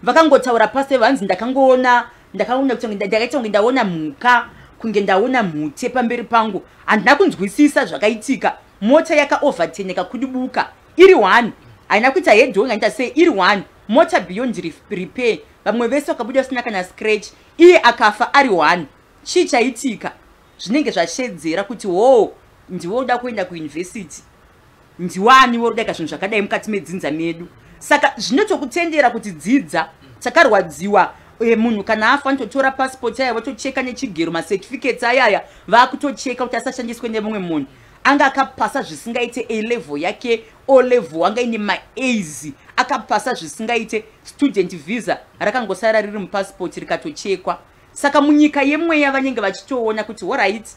Vakangotaura pasi, vanzi ndakangoona, ndakaona kuti ndakaita kunge ndaona mhuka, kunge ndaona mhute pamberi pangu. Handina kunzwisisa zvakaitika. Mota yakaoverturneka, kudibuka iri one, haina kuita head-on, haita sei, iri one mota beyond repair. Vamwe vese vakabuda vasina kana scratch, iye akafa ari one. Chii chaitika? Zvinenge zvashedzera kuti ho, ndiwe uda kuenda kuyunivhesiti, ndiwani wodaika zvinhu zvakadai mukati medzinza medu. Saka zvinotokutendera kuti dzidza. Takarwadziwa. Munhu kana afa, anototora pasipoti aya, votocheka nechigero macertificates ayaya, vakutocheka kuti asashandiswe nemumwe munhu. Anga akapasa zvisingaite A level yake, O level anga ine maAs, akapasa zvisingaite. Student visa rakangosara riri mupasipoti, rikatochekwa. Saka munyika yemweya vanenge vachitoona kuti alright,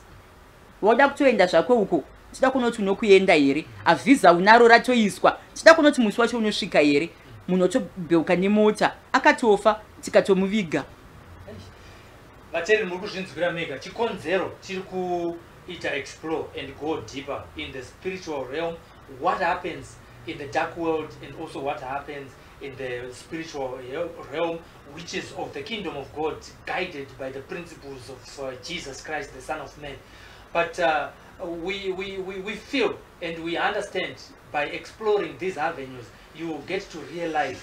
wauda kutoenda zvako uko, tida kuona kuti unokuenda here. Avhisa unaro, ratoiswa, tida kuona kuti musi wacho unosvika here. Munhu otobheuka nemota, akatofa, tikatomuviga. Vateereri, muri kuzvinzwira mega chikonzero tiri kuita explore and go deeper in the spiritual realm, what happens in the dark world and also what happens in the spiritual realm, which is of the kingdom of God, guided by the principles of Jesus Christ, the Son of Man. But we feel and we understand by exploring these avenues, you will get to realize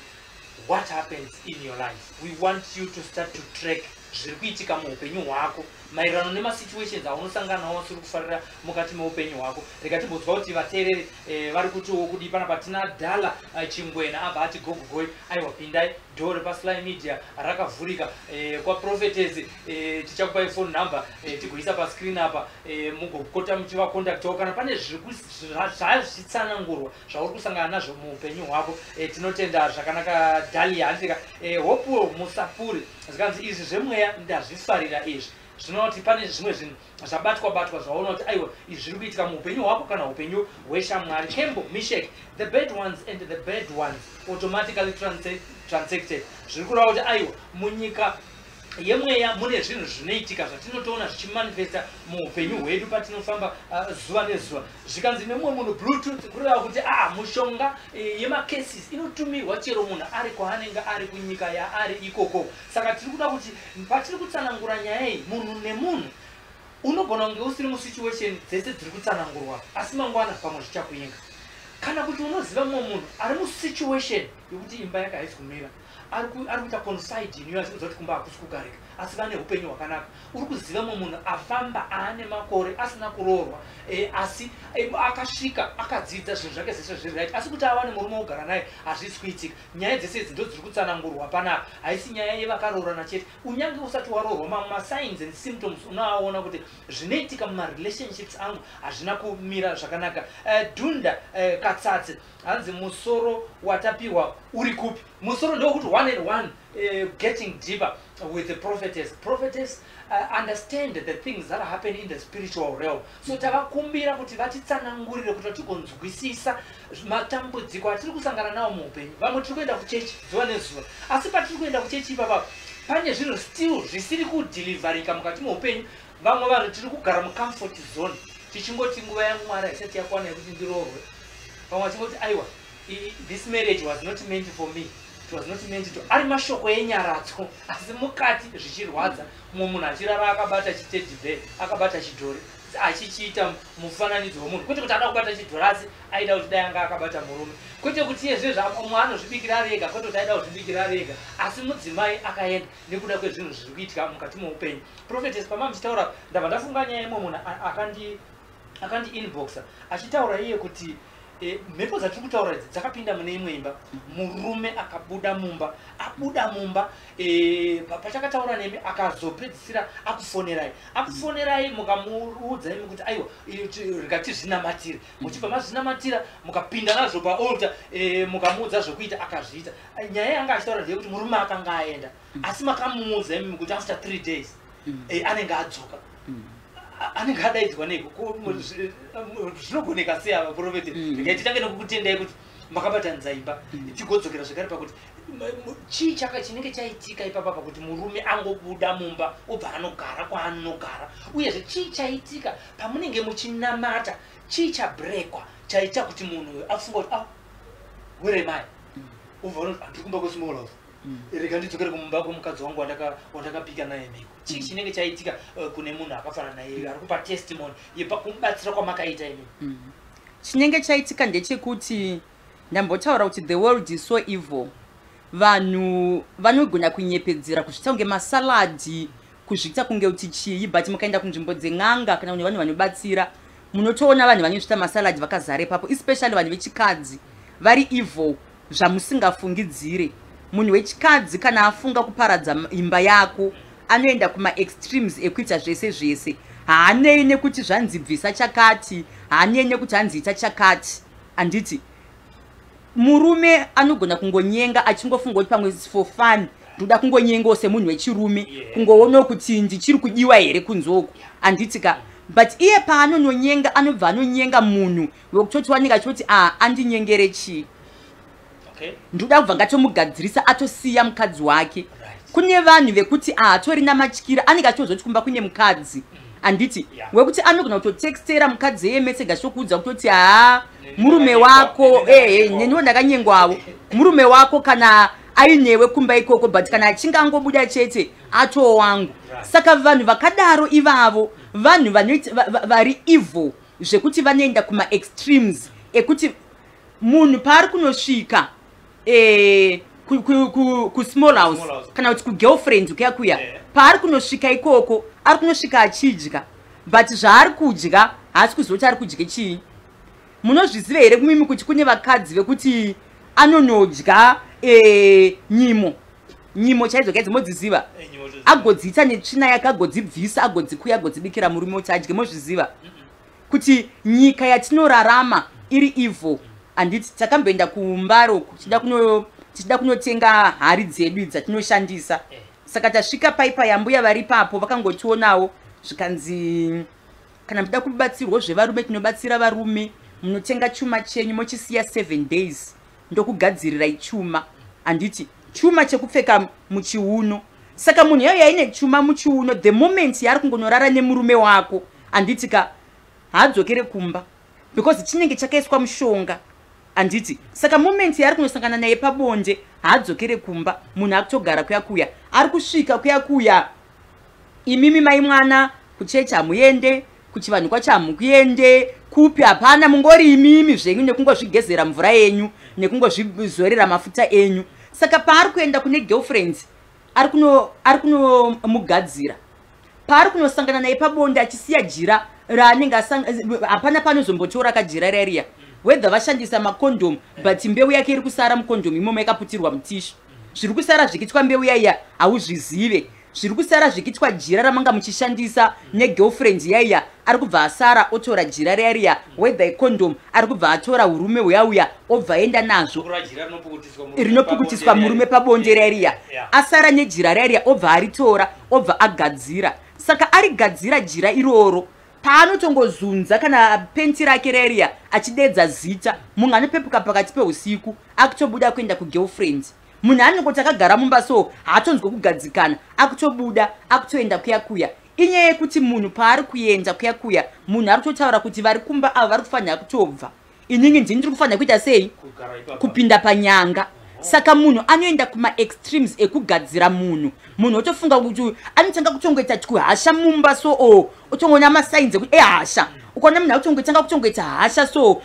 what happens in your life. We want you to start to track zviri kuitika muupenyu hwako maererano nemasituations aunosangana nawo asiri kufarira mukati meupenyu hwako. Rega timbonzwa kuti vateereri vari kutiwo kudii panapa. Tina Dhala Chingwena, abva ati gogogoi. Aiwa, pindai, door repaSly Media rakavhurika. Kwaprophetess, tichakupai phone number, tigoisa pascreen apa, mugokota muchivacontactawo kana pane zvazvitsanangurwa zvauri kusangana nazvo muupenyu hwako. Tinotenda zvakanaka, Dalia. Handika Hopewell Musapuri, zvikanzi izvi zvemweya ndazvifarira izvi. Zvinova kuti pane zvimwe zvinhu zvabatwa batwa zvaona kuti aiwa, izvi zviri kuitika muupenyu hwako kana upenyu hweshamwari. Kembo Mishek, the bad ones and the bad ones automatically transacted. Zviri kureva kuti aiwa, munyika yemweya mune zvinhu zvinoitika zvatinotoona zvichimanifesta muupenyu hwedu patinofamba zuva nezuva. Zvikanzi nemumwe munhu Bluetooth, kureva kuti mushonga yemacases inotumirwa chero munhu ari kwaanenge ari, kunyika yaari ikoko. Saka tiri kuda kuti patiri kutsanangura nyaya iyi, munhu nemunhu unogona kunge usiri musituation dzese dziri kutsanangurwa, asi mangwana pamwe zvichakuinga, kana kuti unoziva mumwe munhu ari musituation yekuti imba yake haisi kumira, ari kuita confide in you, achikuudza kuti kumba hakusi kugarika, asi vane upenyu hwakanaka. Uri kuziva mumwe munhu afamba aane makore asina kuroorwa, asi akasvika akadzidza, zvinhu zvake zvese zviri right, asi kuti awane murume wokugara naye hazvisi kuitika. Nyaya dzese idzi ndo dziri kutsanangurwa panapa. Haisi nyaya yevakaroorana chete. Unyange usati waroorwa, mamwe masigns and symptoms unoaona kuti zvinoitika mumarelationships angu hazvina kumira zvakanaka. Dhunda Katsatsi, hanzi musoro watapiwa uri kupi? Musoro ndewekuti one and one, getting deeper with the prophetess. Prophetess understand the things that happen in the spiritual realm, so tavakumbira kuti vatitsanangurire kuti tigonzwisisa matambudziko atiri kusangana nawo muupenyu. Vamwe tiri kuenda kuchechi zuva nezuva, asi patiri kuenda kuchechi ipapa pane zvinhu still zvisiri kudhilivharika mukati meupenyu. Vamwe vanhu tiri kugara mucomfort zone, tichingoti nguva yaMwari haisati yakwana yekuti ndiroorwe. Vamwe vachingoti aiwa, this marriage was not meant for me, it was not meant to. Ari mashoko enyaradzo, asi mukati zvichirwadza. Mumwe munhu achirara akabata chiteddy bear, akabata chidhori, achichiita mufananidzo wemunhu. Kwete kuti ada kubata chidhori, asi aida kuti dai anga akabata murume. Kwete kuti iye zvezvo mumwe anozvibikira ari ega, kwete kuti aida kuzvibikira ari ega, asi mudzimai akaenda nekuda kwezvinhu zviri kuitika mukati meupenyu. Prophetess, pama muchitaura ndabva ndafunga nyaya yemumwe munhu akandi inboxa achitaura iye kuti mhepo dzatiri kutaura idzi dzakapinda mune imwe imba. Murume akabuda mumba, abuda mumba, pachakataura nemi, akazopedzisira akufonerai, akufonerai, mukamuudza imi kuti aiwa, rikatizvinamatire. Muchibva mazvinamatira, mukapinda nazvo paaltar, mukamuudza zvokuita, akazviita. Nyaya yanga achitaura ndeyekuti murume akanga aenda, asi makamuudza imi kuti after 3 days anenge adzoka. Anenge adaidzwa neiko? Zvinogoneka sei ava, prophet? Regai titange nekukutendai kuti Makabatanidza imba. Tigodzokera zvekare pakuti chii chaka chinenge chaitika ipapa pakuti murume angobuda mumba obva anogara kwaanogara? Uyezve chii chaitika pamunenge muchinamata? Chii chabrekwa chaita kuti munhu uyu afunga kuti, "Ah, where am I?" Ubva unoti, "Handiri kumba kwesmall house, rega ndidzokere kumba kwemukadzi wangu wandakapika naye mhiko." Chii chinenge chaitika kune munhu akafanana naye ari kupa testimony yepakumubatsira kwamakaita imimi? Chinenge chaitika ndechekuti ndambotaura kuti the world is so evil. Vanhu vanogona kunyepedzera kuzviita kunge masaladhi, kuzviita kunge kuti chii, but mukaenda kunzvimbo dzen'anga kana kune vanhu vanobatsira, munotoona vanhu vanozviita masaladhi vakazara ipapo, especially vanhu vechikadzi vari evil zvamusingafungidzire. Munhu wechikadzi kana afunga kuparadza imba yako, anoenda kumaextremes ekuita zvese zvese. Haanei nekuti zvanzi bvisa chakati, haanei nekuti hanzi ita chakati, handiti? Murume anogona kungonyenga achingofunga kuti pamwe it's for fun, ndoda kungonyengawo semunhu wechirume, kungoonawo kuti ndichiri kudiwa here kunze uku, handiti ka? But iye paanononyenga, anobva anonyenga munhu wekutoti wanenge achitoti, "A, andinyengere chii? Ndoda kubva ngatomugadzirisa atosiya mukadzi wake." Kune vanhu vekuti haatorina matyira, anenge achitozoti kumba kune mukadzi, handiti? Wekuti anogona kutotextera mukadzi eye message achitokuudza kutoti, "Haa, murume wako, ehe, neniwo ndakanyengwawo, murume wako kana ainewe kumba ikoko, but kana achinge angobuda chete, atoo wangu." Saka vanhu vakadaro ivavo vanhu vari evil zvekuti vanoenda kumaextremes ekuti munhu paari kunosvika kusmall house Small house. kana kuti kugirlfriend kuya kuya, paari kunosvika ikoko, ari kunosvika achidya, but zvaari kudya haasi kuziva kuti ari kudya chii. Munozviziva here kumimi kuti kune vakadzi vekuti anonodya nyimo, nyimo chaidzo kaidzo modziziva? Nyimo toziva. Agodziita netsvina yake, agodzibvisa, agodzikuya, agodzibikira murume kuti adye. Mozviziva kuti nyika yatinorarama iri evil, handiti? Takamboenda kuMbare tichida kunotenga hari dzedu dzatinoshandisa. Saka tasvika paipa yambuya vari ipapo, vakangotionawo, zvikanzi, "Kana muchida kubatsirwa zvevarume, tinobatsira varume. Munotenga chuma chenyu, mochisiya 7 days, ndokugadzirirai chuma," handiti? Chuma chekupfeka muchiuno. Saka munhu iyoyo aine chuma muchiuno, the moment yaari kungonorara nemurume wako, handiti ka, haadzokere kumba because chinenge chakaiswa mushonga, handiti? Saka moment yaari kunosangana naye pabonde, haadzokere kumba. Munhu akutogara kuya kuya, ari kusvika kuya kuya, imimi mai mwana kuchechi hamuende, kuchivanhu kwacho hamukuende, kupi hapana, mungori imimi zvenyu nekungozvigezera mvura yenyu nekungozvizorera mafuta enyu. Saka paari kuenda kune girlfriends, ari kunomugadzira. Paari kunosangana naye pabonde achisiya jira raanenge, hapana paanozombotora kajira rariya, whether vashandisa makondomu, but mbeu yake iri kusara mukondomu imomo yakaputirwa mutissue. Zviri kusara zvichiitwa mbeu yaiya hauzvizive. Zviri kusara zvichiitwa jira ramanga muchishandisa negirlfriend yaiya, ari kubva asara otora jira rariya, whether icondom, ari kubva atora urume huyauya, obva aenda nazvo. Kureva jira rinopukutiswa murume Rinopukutiswa pabonde murume riya. Pabonde rariya. Asara nejira rariya, obva aritora, obva agadzira. Saka arigadzira jira iroro, paanotongozunza kana penti rake rariya achidedza zita, munhu anopepuka pakati peusiku akutobuda kuenda kugirlfriend. Munhu anongoti akagara mumba so haatonzwe kugadzikana, akutobuda, akutoenda kuya kuya. Inyaya yekuti munhu paari kuenda kuya kuya, munhu ari kutotaura kuti vari kumba ava vari kufanira kutobva, inini ndini ndiri kufanira kuita sei? Kugara ipapo. Kupinda panyanga. Saka munhu anoenda kumaextremes ekugadzira munhu. Munhu otofunga kuti anotanga kutongoita kuhasha mumba so, o otongoona masigns ekuti ehasha. Ukaona munhu akutongotanga kutongoita hasha so,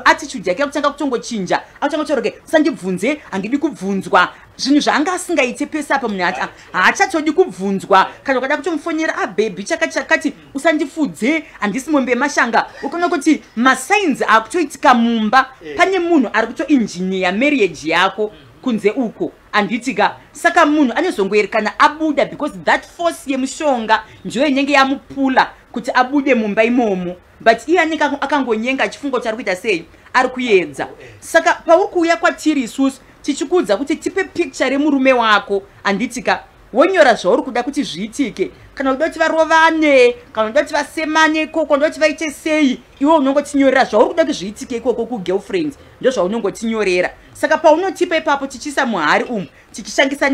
attitude yake yakutanga kutongochinja, akutanga kutaura ke, "Sandibvunze, handidi kubvunzwa," zvinhu zvaanga asingaite pese apa. Munhu haachatodi kubvunzwa. Kana ukada kutomufonera, "A baby, chakati chakati," "Usandifudze, handisi mombe yemashanga." Ukaona kuti masigns akutoitika mumba, pane munhu ari kutoinjiniya marriage yako kunze uko, handitika? Saka munhu anozongoerekana abuda because that force yemushonga ndiyo inenge yamupula kuti abude mumba imomo, but iye anenge akangonyenga achifunga kuti ari kuita sei, ari kuedza. Saka pauri kuuya kwatiri isusu tichikuudza kuti tipe picture remurume wako, handitika? Wonyora zvauri kuda kuti zviitike. Kana uda kuti varovane, kana uda kuti vasemane ikoko, unoda kuti vaite sei, iwe unongotinyorera zvauri kuda kuti zviitike ikoko kugirlfriend, ndozvaunongotinyorera. Saka paunotipa ipapo, tichiisa muhari umu, tichishandisa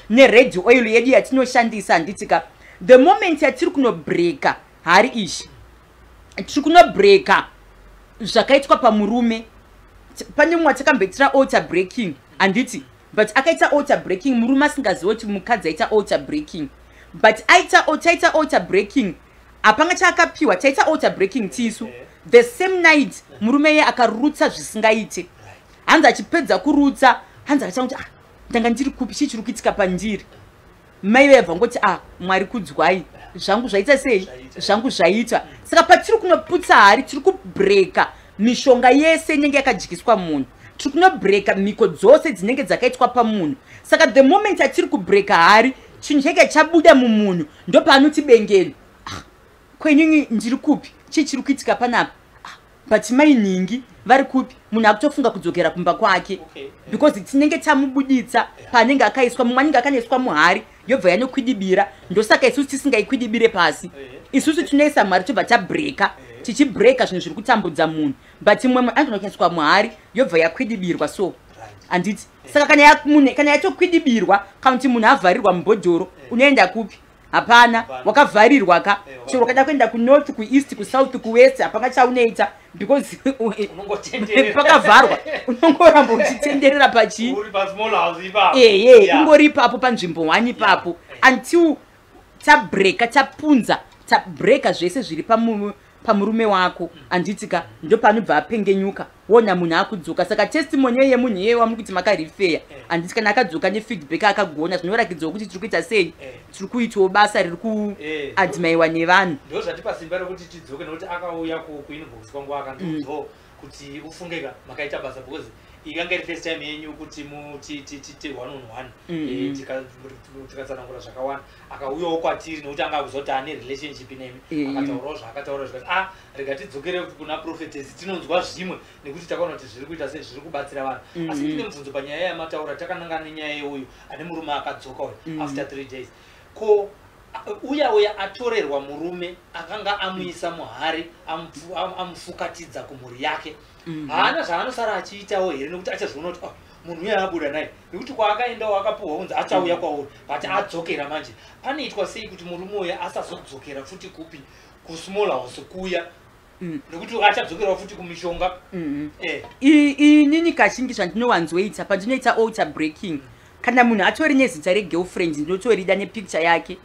nered oil yedu yatinoshandisa, handitika? The moment yatiri kunobreaka hari izvi, tiri kunobreaka zvakaitwa pamurume. Pane mumwe watakamboitira altar breaking, handiti? But akaita altar breaking murume asingazivi kuti mukadzi aita altar breaking, but aita, taita altar breaking, hapanga chaakapiwa. Taita altar breaking tisu, the same night murume iye akarutsa zvisingaite. Hanzi achipedza kurutsa, hanzi akatanga kuti, "Ah, ndanga ndiri kupi? Chii chiri kuitika pandiri?" Mai vaibva ngoti, "Ah, Mwari kudzwai, zvangu zvaita sei? Zvangu zvaita." Saka patiri kunoputsa hari, tiri kubreaka mishonga yese inenge yakadyiswa munhu, tiri kunobreaka mhiko dzose dzinenge dzakaitwa pamunhu. Saka the moment atiri kubreaka hari, chinhu chenge chabuda mumunhu, ndopaanoti bengeni, "Ah, kwenini ndiri kupi? Chii chiri kuitika panapa? Ah, but mainhingi vari kupi?" Munhu akutofunga kudzokera kumba kwake because tinenge tamubuditsa paanenge akaiswa. Mumwe anenge akanoiswa muhari, yobva yanokwidibira. Ndosaka isusu tisingaikwidibire pasi. Isusu tinoisa muhari, tobva tabreaka, tichibreaka zvinhu zviri kutambudza munhu. But mumwe anogona kuiswa muhari, yobva yakwidibirwa so, handiti? Saka munhu kana yatokwidibirwa, kana kuti munhu avharirwa mubhodhoro, unoenda kupi? Hapana. Wakavharirwa ka. Chero wakada kuenda kunorth, kueast, kusouth, kuwest, hapana chaunoita because Unongotenderera. pakavharwa. Unongoramba uchitenderera pachii? Uri pasmall house ipapo. Eye. Ungori ipapo panzvimbo one ipapo until tabreka, tapunza, tabreka zvese zviri pamurume wako, handitika? Ndopanobva apengenyuka, wona munhu akudzoka. Saka testimony yemunhu iyeye wamuri kuti makarifeya, handiti? Kana akadzoka nefeedback akagona, zvinorakidzawo kuti tiri kuita sei, tiri kuitawo basa riri kuadmaiwa nevanhu. Ndo zvatipa simba rekuti tidzoke, nekuti akauya kuinbox kwangu, akandiudzawo kuti ufungeka makaita basa, because ikanga iri first time yenyu kuti mutite one on one. Tikatsanangura zvakawanda. Akauyawo kwatiri nekuti anga akuziva kuti ane relationship nemi. Akataurawo zvaakataura, zvikati, "Ah, rega tidzokere kuna prophetess, tinonzwa zvimwe," nekuti takaona kuti zviri kuita sei, zviri kubatsira vanhu. Asi ndine mubvunzo panyaya yamataura. Takanangana nenyaya yeuyu ane murume akadzoka uyu after 3 days. Ko uya uya atorerwa murume, akanga amuisa muhari, amufukatidza kumhuri yake, haana zvaanosara achiitawo here? Nekuti achazviona kuti, "Ah, munhu uya abuda naye," nekuti kwaakaendawo akapuhwa kunzi achauya kwauri, but adzokera manje. Panoitwa sei kuti murume uya asazodzokera futi kupi, kusmall house kuya? Nekuti achadzokerawo futi kumishonga. Inini kazhinji zvandinowanzoita pandinoita altar breaking, kana munhu atori nezita regirlfriend, ndinotorida nepicture yake.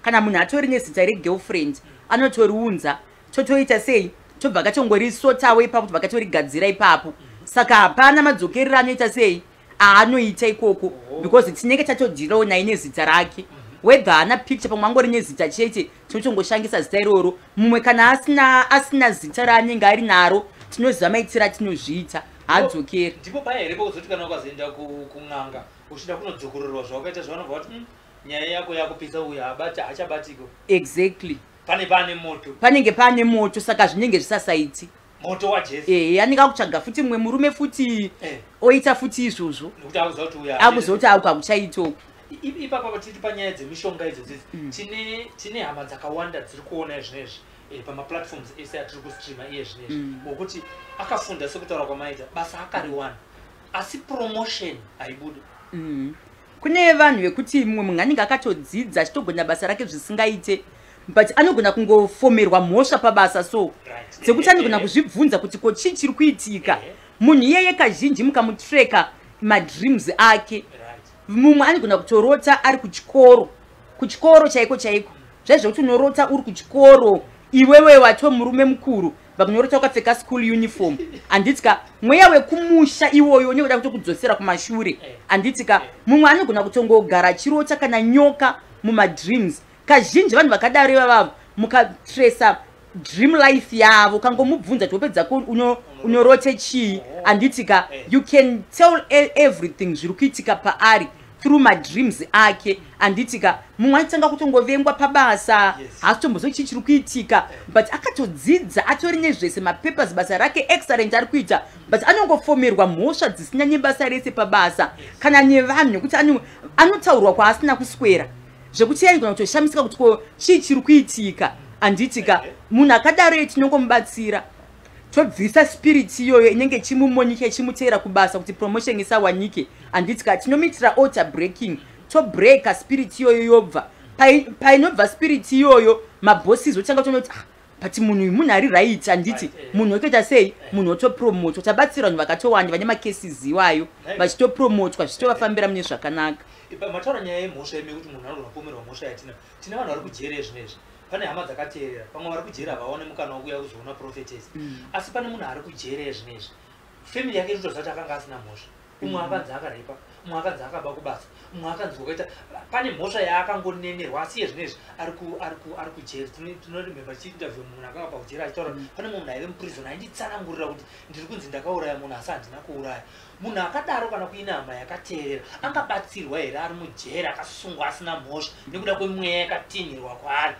Kana munhu atori nezita regirlfriend, anotoriunza, totoita sei, tobva katongorisotawo ipapo, tobva katorigadzira ipapo. Saka hapana madzokerero anoita sei, aanoita ikoko, because tinenge tatodhirawo naye nezita rake, whether haana picture, pamwe angori nezita chete, tinotongoshandisa zita iroro. Mumwe kana asina zita raanenge ari naro, tinoziva maitiro atinozviita, haadzokeri. Ndipo paya here pokuzoti kana ukazoenda kun'anga uchida kunodzokororwa zvawakaita, zvavanobva vati, nyaya yako yakupisa, uyu habati, hachabatiko"? Exactly. Pane moto. Panenge paane moto, saka zvinenge zvisasaiti. Moto waJesu. Ehe, anenge akutsvaga futi mumwe murume futi, oita futi izvozvo. Nekuti akuziva kuti uyu Akuziva kuti aku hakuchaitoko. Ipapa tiri panyaya dzemishonga idzodzidzi, tine hama dzakawanda dziri kuona izvinezvi pamaplatforms ese atiri kustreama iye zvinezvi, wokuti akafunda sekutaura kwamaita, basa akariwana, asi promotion haibude. Kune vanhu vekuti mumwe munhu anenge akatodzidza, achitogona basa rake zvisingaite, but anogona kungofomerwa mhosva pabasa so dzekuti anogona kuzvibvunza kuti, "Ko chii chiri kuitika?" Munhu iyeye kazhinji mukamutreka madreams ake, mumwe anogona kutorota ari kuchikoro, kuchikoro chaiko chaiko, zvaizvo kuti unorota uri kuchikoro, iwewe wato murume mukuru, but unorota wakapfeka school uniform, handitika? Mweya wekumusha iwoyo unenge uda kutokudzosera kumashure, handitika? Mumwe anogona kutongogara achirota kana nyoka mumadreams. Kazhinji vanhu vakadaro ivavavo, mukatresa dream life yavo, kangomubvunza kuti hope dzako unorote chii, handitika? You can tell everything zviri kuitika paari through madreams ake, handitika? Mumwe anotanga kutongovengwa pabasa, haasi chii chiri kuitika, but akatodzidza, atori nezvese, mapapers, basa rake excellent ari kuita, but anongofomerwa mhosva dzisina nebasa rese pabasa kana nevanhu, nekuti anotaurwa kwaasina kuswera. Zvekuti yaigona kutoshamisika kuti ko chii chiri kuitika, handitika? Munhu akadaro iye tinongomubatsira, tobvisa spirit iyoyo inenge ichimumonika, ichimuteera kubasa kuti promotion isawanike, handitika? Tinomuitira altar breaking, tobreka spirit iyoyo, yobva. Painobva spirit iyoyo, mabosses otanga kutoona kuti, "Ah, but munhu uyu munhu ari right," handiti? Munhu otoita sei? Munhu otopromotwa. Tabatsira vanhu vakatowanda vane macases iwayo, vachitopromotwa, zvichitovafambira mune zvakanaka. Mataura nyaya yemhosva imi, kuti munhu anogona kupomerwa mhosva. Yatina tine vanhu vari kujere zvinezvi. Pane hama dzakateerera, pamwe vari kujere havaone mukana wekuuya kuzoona prophetess, asi pane munhu ari kujere zvinezvi, family yake inotoziva kuti akanga asina mhosva. Umwe akanzi akarepa, umwe akanzi akaba kubasa, umwe akanzi wakaita, pane mhosva yaakangonenerwa, asi iye zvinezvi ari kujeri. Tinoremember chiinterview munhu akanga pakujeri achitaura. Pane mumwe munhu aive muprison ainditsanangurira kuti ndiri kunzi ndakauraya munhu, asi handina kuuraya. Munhu akadaro, kana kuine hama yakateerera, angabatsirwa here ari mujeri, akasungwa asina mhosva nekuda kwemweya yakatinhirwa kwaari?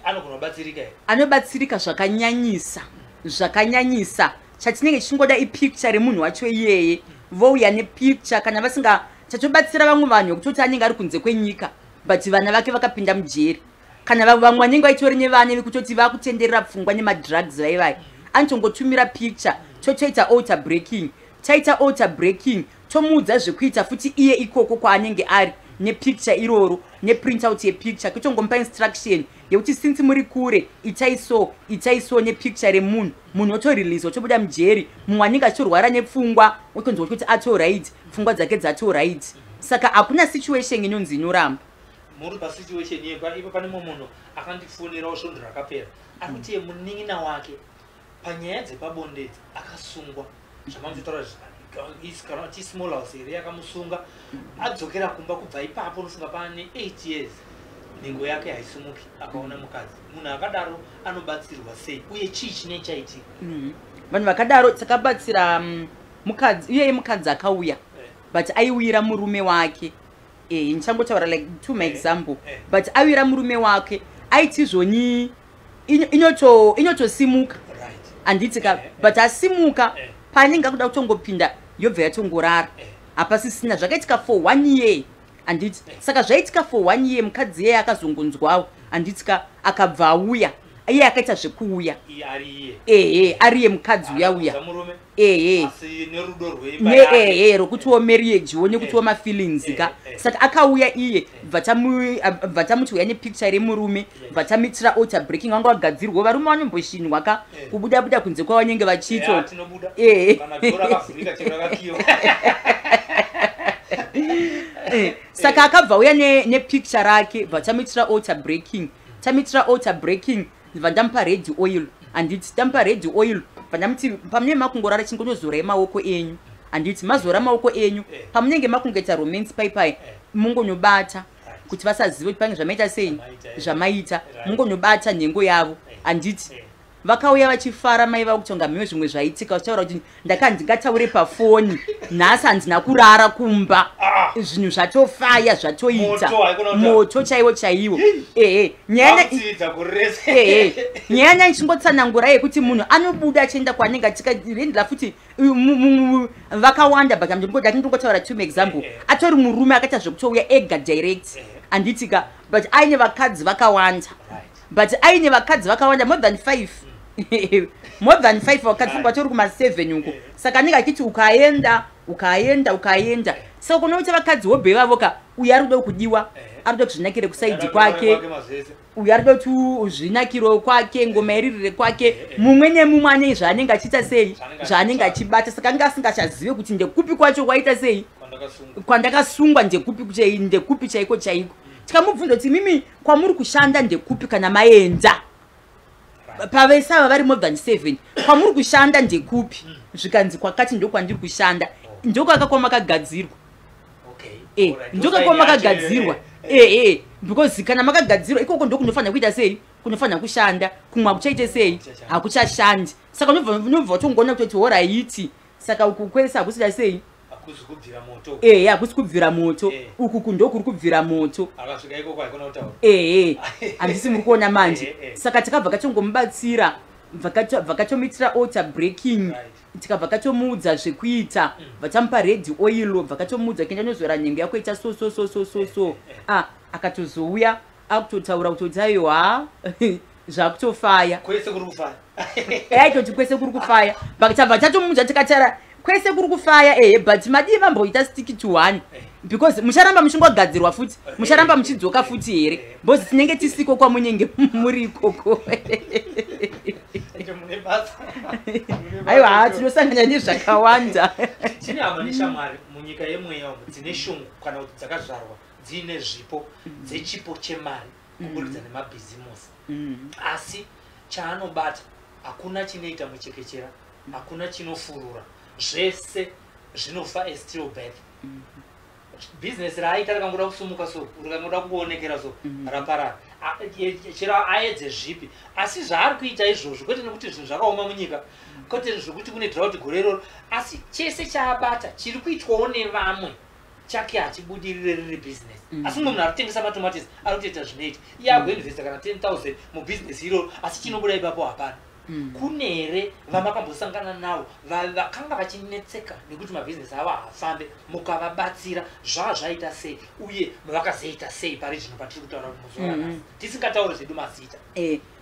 Anogona kubatsirika here? Anobatsirika zvakanyanyisa, zvakanyanyisa. Chatinenge tichingoda ipicture remunhu wacho iyeye. Vouya nepicture. Kana vasinga, tatobatsira vamwe vanhu vekutoti anenge ari kunze kwenyika, but vana vake vakapinda mujeri. Kana vamwe vanenge vaitori nevana vekutoti vakutenderera pfungwa nemadrugs, vaivai anotongotumira picture, totoita altar breaking. Taita altar breaking, tomuudza zvekuita futi iye ikoko kwaanenge ari nepicture iroro, neprintout yepicture, kutongomupa instruction yekuti since muri kure, itai so, itai so, nepicture remunhu. Munhu otorelease, otobuda mujeri. Mumwe anenge achitorwara nepfungwa otonzwa kuti atoright, pfungwa dzake dzatoright. Saka hakuna situation inonzi inoramba. Muri pasituation yepa ipo, pane mumwe munhu akandifonerawo svondo rakapera, ari kuti iye munin'ina wake panyaya dzepabonde idzi akasungwa, zvamamutotaura, kana kuti small house here yakamusunga. Adzokera kumba, kubva ipapo unofunga pane 8 years nhengo yake haisimuki akaona mukadzi. Munhu akadaro anobatsirwa sei, uye chii chine chaitika? Vanhu vakadaro takabatsira mukadzi iyeye. Mukadzi akauya, but aiwira murume wake. Ndichangotaura like to my example, but aiwira murume wake, aiti zvoni inotosimuka, handiti ka? But asimuka, paanenge akuda kutongopinda, yobva yatongorara. Hapasisina. Zvakaitika for one year, handiti? Saka zvaitika for one year, mukadzi iyeye akazongonzwawo, handiti ka? Akabva auya iye, akaita zvekuuya. Iye ari iye? Ehe, ariye mukadzi uya uya. Akaudza murume? Ehe. Asi nerudo rweimba yake. Ehe, rokutiwo marriage nekutiwo mafeelings ka. Saka akauya iye, bva tamuti uya nepicture remurume, bva tamuitira altar breaking. Vanga vagadzirwa, varume vanomboshinwa ka, kubuda buda kunze kwavanenge vachiito. Ya, tinobuda. Kana dhora rakavhurika chero rakakiwa. Saka akabva uya nepicture rake, bva tamuitira altar breaking. Tamuitira altar breaking, bva ndamupa red oil, handiti? Tamupa red oil, bva ndamuti pamunenge makungorara, chingonozorai maoko enyu, handiti? Mazora maoko enyu, pamunenge makungoita romance paipai, mungonobata kuti vasazive kuti pange zvamaita sei. Zvamaita, eh. Zvamaita. Mungonobata nhengo yavo, handiti? Eh. Vakauya vachifara mai vavo, kutonga mhiwe zvimwe zvaitika, vachitaura kuti ndaka ndingataure pafoni, nhasi handina kurara kumba. Ah. Zvinhu zvatofaya, zvatoita. Moto, haikona kutaura. Moto chaiwo chaiwo, ehe. Nyaya Vakutsividza gore rese. Ehe, nyaya ndaichingotsanangura yekuti munhu anobuda achienda kwaanenge achikarendera futi vakawanda, but ndingotaura two example. Atori murume akaita zvekutouya ega direct, handitika? But aine vakadzi vakawanda. But aine vakadzi vakawanda, more than five, more than five vakadzi, funga vatori kuma7 uko. Saka anenge achiti ukaenda, ukaenda, ukaenda, saka kunoita vakadzi wobve vavo ka, uyu ari kuda kudiwa, ari kuda kuzvinakire kuside kwake. Kwake mazese. Uyu ari kuda kuti zvinakiro kwake, ngoma iririre kwake. Mumwe nemumwe ane zvaanenge achiita sei, Zvaanenge zvaanenge achibata. Saka anga asingachazive kuti ndekupi kwacho kwaita sei. Kwandakasungwa. Kwandakasungwa ndekupi, ndekupi chaiko chaiko. Tikamubvunza kuti mimi kwamuri kushanda ndekupi, kana maenda pavese ava vari more than seven, kwamuri kushanda ndekupi? Zvikanzi kwakati ndokwandiri kushanda. Ndokwaka kwamakagadzirwa. Ndoka kwamakagadzirwa, ee, because kana makagadzirwa ikoko ndokunofanira kuita sei, kunofanira kushanda. Kumwe hakuchaite sei, hakuchashandi. Saka unobva watongoona kutoti alright, saka uku kwese hakusida sei. Hakuzi kubvira moto. Ehe, hakusi kubvira moto. Uku kundokuri kubvira moto. Akasvika ikoko haikona kutaura. Ehe, handisi muri kuona manje? Eh. Saka takabva katongomubatsira. Vakatomuitira altar breaking. Tikabva katomuudza zvekuita, vachamupa red oil, vakatomuudza kuenda nozora nhengo yako ita so so so so so so. Ah, akatozouya akutotaura kutoti aiwa, zvakutofaya. Kwese kuri kufaya. Aitoti kwese kuri kufaya, but tabva tatomuudza tikatara kwese kuri kufaya, ehe, but madii vamboita stick to one, because mucharamba muchingogadzirwa futi, mucharamba muchidzoka futi here? Because tinenge tisiko kwamunenge muri ikoko. Ende mune basa. Aiwa, ha, tinosangana nezvakawanda. Tine hama neshamwari munyika yemweya umu dzine shungu kana kuti dzakazvarwa dziine zvipo dzechipo chemari kuburikidza nemabhizimusi, asi chaanobata hakuna chinoita muchekechera, hakuna chinofurura, zvese zvinofa a still birth. Bhizinesi raaita rikangoda kusumuka so, rikangoda kungoonekera so, raparara. Chero aedze zvipi, asi zvaari kuita izvozvo kwete nekuti zvinhu zvakaoma munyika, kwete zvekuti kune drought gore iroro, asi chese chaabata chiri kuitwawo nevamwe chake hachibudirire riri bhizinesi. Asi mumwe munhu ari kutengesa matomatisi ari kutoita zvinoita iye, agoinvesta kana 10 000 mubhizinesi iroro, asi chinobuda ipapo hapana. Kune here vamakambosangana navo vakanga vachinetseka nekuti mabhizinesi avo haafambe, mukavabatsira, zvaa zvaita sei uye vakazoita sei pari zvino patiri kutaura muzuva ranhasi, tisingatauri zvedu mazita?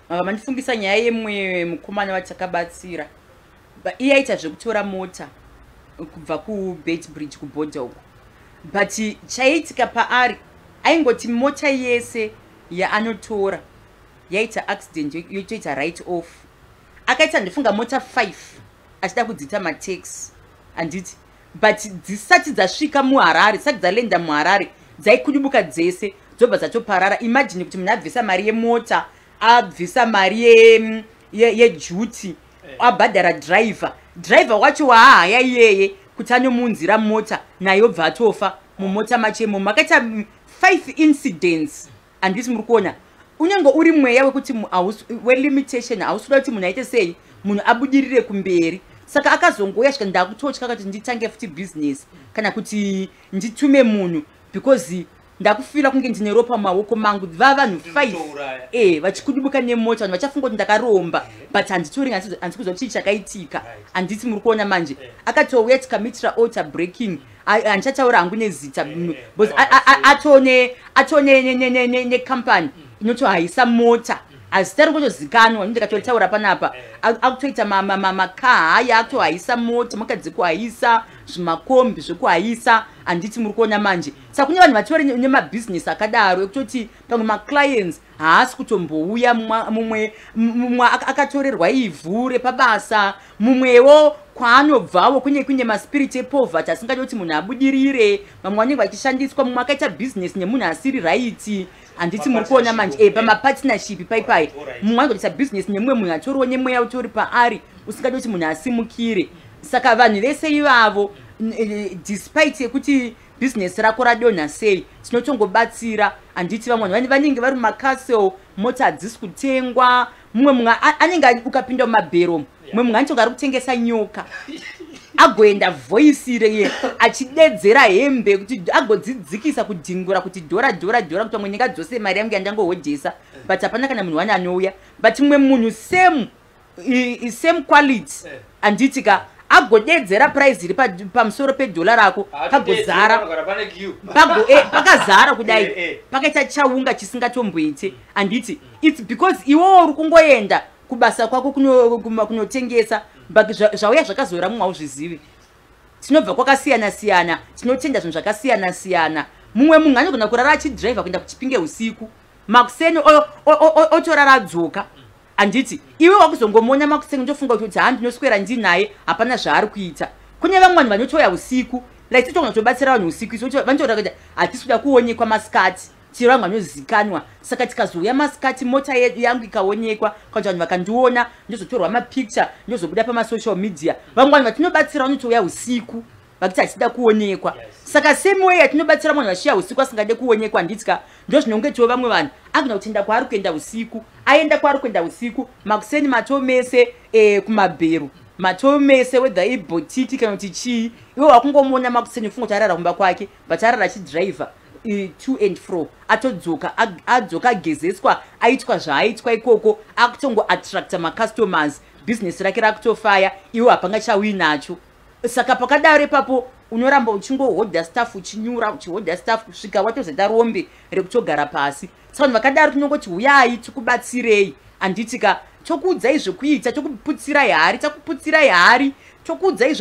Mava mandifungisa nyaya yemwe mukomana watakabatsira. Iye aita zvekutora mota kubva kuBeitbridge kubhodha uko, but chaiitika paari, aingoti mota yese yaanotora yaita accident, yotoita write off. Akaita, ndofunga, mota 5 achida kudziita mataxi, handiti? But dzisati dzasvika muHarare, dzisati dzalenda muHarare, dzaikudubuka dzese, dzobva dzatoparara. Imagine kuti munhu abvisa mari yemota, abvisa mari yeduty, abhadhara driver, driver wacho waahaya iyeye kuti anomuunzira mota, naye obva atofa mumota machemo. Makaita five incidents, handisi muri kuona? Unenge uri mweya wekuti welimitation, hausi kuda kuti munhu aite sei, munhu abudirire kumberi. Saka akazongouya svika, ndakutotya kuti nditange futi bhizinesi kana kuti nditume munhu, because ndakufeela kunge ndine ropa mumaoko mangu. Va vanhu five Ndinotouraya. Vachikudubuka nemota, vanhu vachafunga kuti ndakaromba, but handitori, handisi kuziva kuti chii chakaitika. Handiti muri kuona manje? Akatouya, tikamitira altar breaking. Handichataura hangu nezita, because atone necompany inotohaisa mota, hazita ringotozikanwa, ndikatotaura panapa. Akutoita makahaya, akutohaisa mota, mota dzekuhaisa, zvimakombi zvekuhaisa, handiti muri kuona manje? Saka kune vanhu vatori nemabhizinesi akadaro ekutoti pamwe maclients haasi kutombouya. Mumwe akatorerwa ivhu repabasa, mumwewo kwaanobvawo kune maspirits epoverty asingadi kuti munhu abudirire, vamwe vanenge vachishandiswa, mumwe akaita bhizinesi nemunhu asiri right, handiti muri kuona manje? Pamapartnership paipai, mumwe angoita bhizinesi nemumwe munhu atoriwo nemweya utori paari usingadi kuti munhu asimukire. Saka vanhu vese ivavo, despite yekuti bhizinesi rako radonha sei, tinotongobatsira, handiti? Vamwe vanhu vanenge vari mumacastle, mota hadzisi kutengwa. Mumwe munhu anenge ukapinda mumabhero, mumwe munhu anenge ari kutengesa nyoka, agoenda voice reye achidedzera hembe kuti agodzidzikisa kudhingura kuti dhora dhora dhora, kuti vamwe ndingadzose mari yangu yandangohodhesa, but hapana kana munhu wani anouya. But mumwe munhu same quality, handiti ka, agodedzera price iri pamusoro pedhora rako, pagozara. Panogara pane queue. Pakazara kudai, pakaita chaunga chisingatomboite, handiti? It's because iwowo uri kungoenda kubasa kwako kunotengesa, but zvauya zvakazora mumwe hauzvizivi. Tinobva kwakasiyana siyana, tinotenda zvinhu zvakasiyana siyana. Mumwe munhu anogona kurara achidhiraivha kuenda kuChipinge usiku, makuseni otorara adzoka, handiti? Iwe wakuzongomuona makuseni, ndofunga kuti ha, ndinoswera ndinaye, hapana zvaari kuita. Kune vamwe vanhu vanotouya usiku, like titogona kutobatsira vanhu usiku isu, vanotoda kuti hatisi kuda kuonekwa masikati, tiri vanhu vanozikanwa, saka tikazouya masikati, mota yedu yangu ikaonekwa kana kuti vanhu vakandiona, ndozotorwa mapicture, ndozobuda pamasocial media. Vamwe vanhu vatinobatsira vanotouya usiku vakuti hatida kuonekwa. Saka same way yatinobatsira munhu vachiya usiku asingade kuonekwa, handitya ndo zvinongetiwo vamwe vanhu agona kutenda kwaari kuenda usiku, aenda kwaari kuenda usiku, makuseni matomese kumabhero matomese, whether ibhotiki kana kuti chii, iwe wakungomuona makuseni ufunga kuti arara kumba kwake, but arara achidhiraivha. To and fro, atodzoka, adzoka agezeswa, aitwa zvaaitwa ikoko, akutongoattracta macustomers, bhizinesi rake rakutofaya, iwe hapanga chauinacho. Saka pakadaro ipapo unoramba uchingohodha stuff, uchinyura, uchihodha stuff kusvika watozoita rombe rekutogara pasi. Saka vanhu vakadaro tinongoti uyai tikubatsirei, handiti ka? Tokuudzai zvekuita, tokuputsirai hari, takuputsirai hari, tokuudzai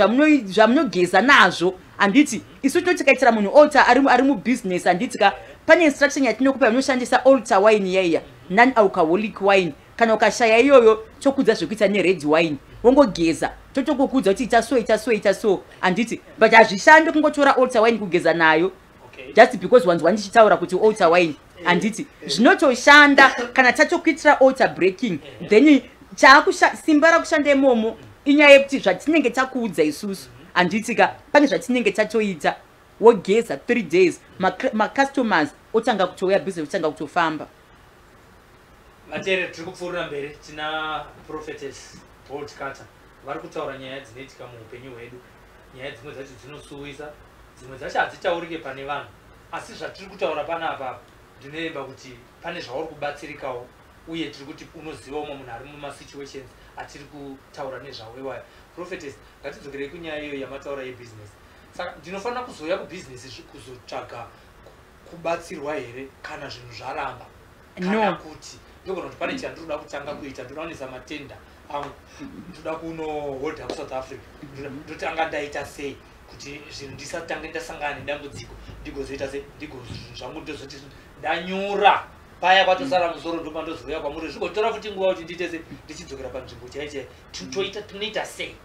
zvamunogeza nazvo, handiti? Isu tinoti tikaitira munhu altar ari mubhizinesi, handiti ka, pane instruction yatinokupa unoshandisa altar wine yaiya, non alcoholic wine. Kana ukashaya iyoyo, tokuudza zvekuita nered wine, wongogeza, totokukuudza kuti ita so, ita so, ita so, handiti? But hazvishandi kungotora altar wine kugeza nayo just because wanzwa ndichitaura kuti altar wine, handiti? Zvinotoshanda kana tatokuitira altar breaking, then simba rakushanda imomo inyaya yekuti zvatinenge takuudza isusu, handiti ka, pane zvatinenge tatoita, wogeza 3 days, macustomers otanga kutouya, business otanga kutofamba. Vateereri, tiri kupfuurira mberi. Tina Prophetess Bolt Cutter, vari kutaura nyaya dzinoitika muupenyu hwedu. Nyaya dzimwe dzacho dzinosuwisa, dzimwe dzacho hadzitaurike pane vanhu, asi zvatiri kutaura panapa, ndinovimba kuti pane zvauri kubatsirikawo, uye tiri kuti unoziva umwe munhu ari mumasituations atiri kutaura nezvavo iwayo. Prophetess, ngatidzokerei kunyaya iyoyo yamataura yebhizinesi. Saka ndinofanira kuzouya kubhizinesi kuzotsvaga kubatsirwa here kana zvinhu zvaramba, kana No. kuti ndogona kuti pane chandinoda kutanga kuita, ndoda matenda angu, ndoda kunohodha kuSouth Africa, ndotanga ndaita sei kuti zvinhu ndisatange ndasangana nedambudziko, ndigozoita sei, ndigo zvinhu zvangu ndozoti ndanyura paya kwatosara musoro, ndopandozouya kwamuri, zvigotora futi nguva kuti ndiite sei, ndichidzokera panzvimbo chai chai? Toita, tinoita sei?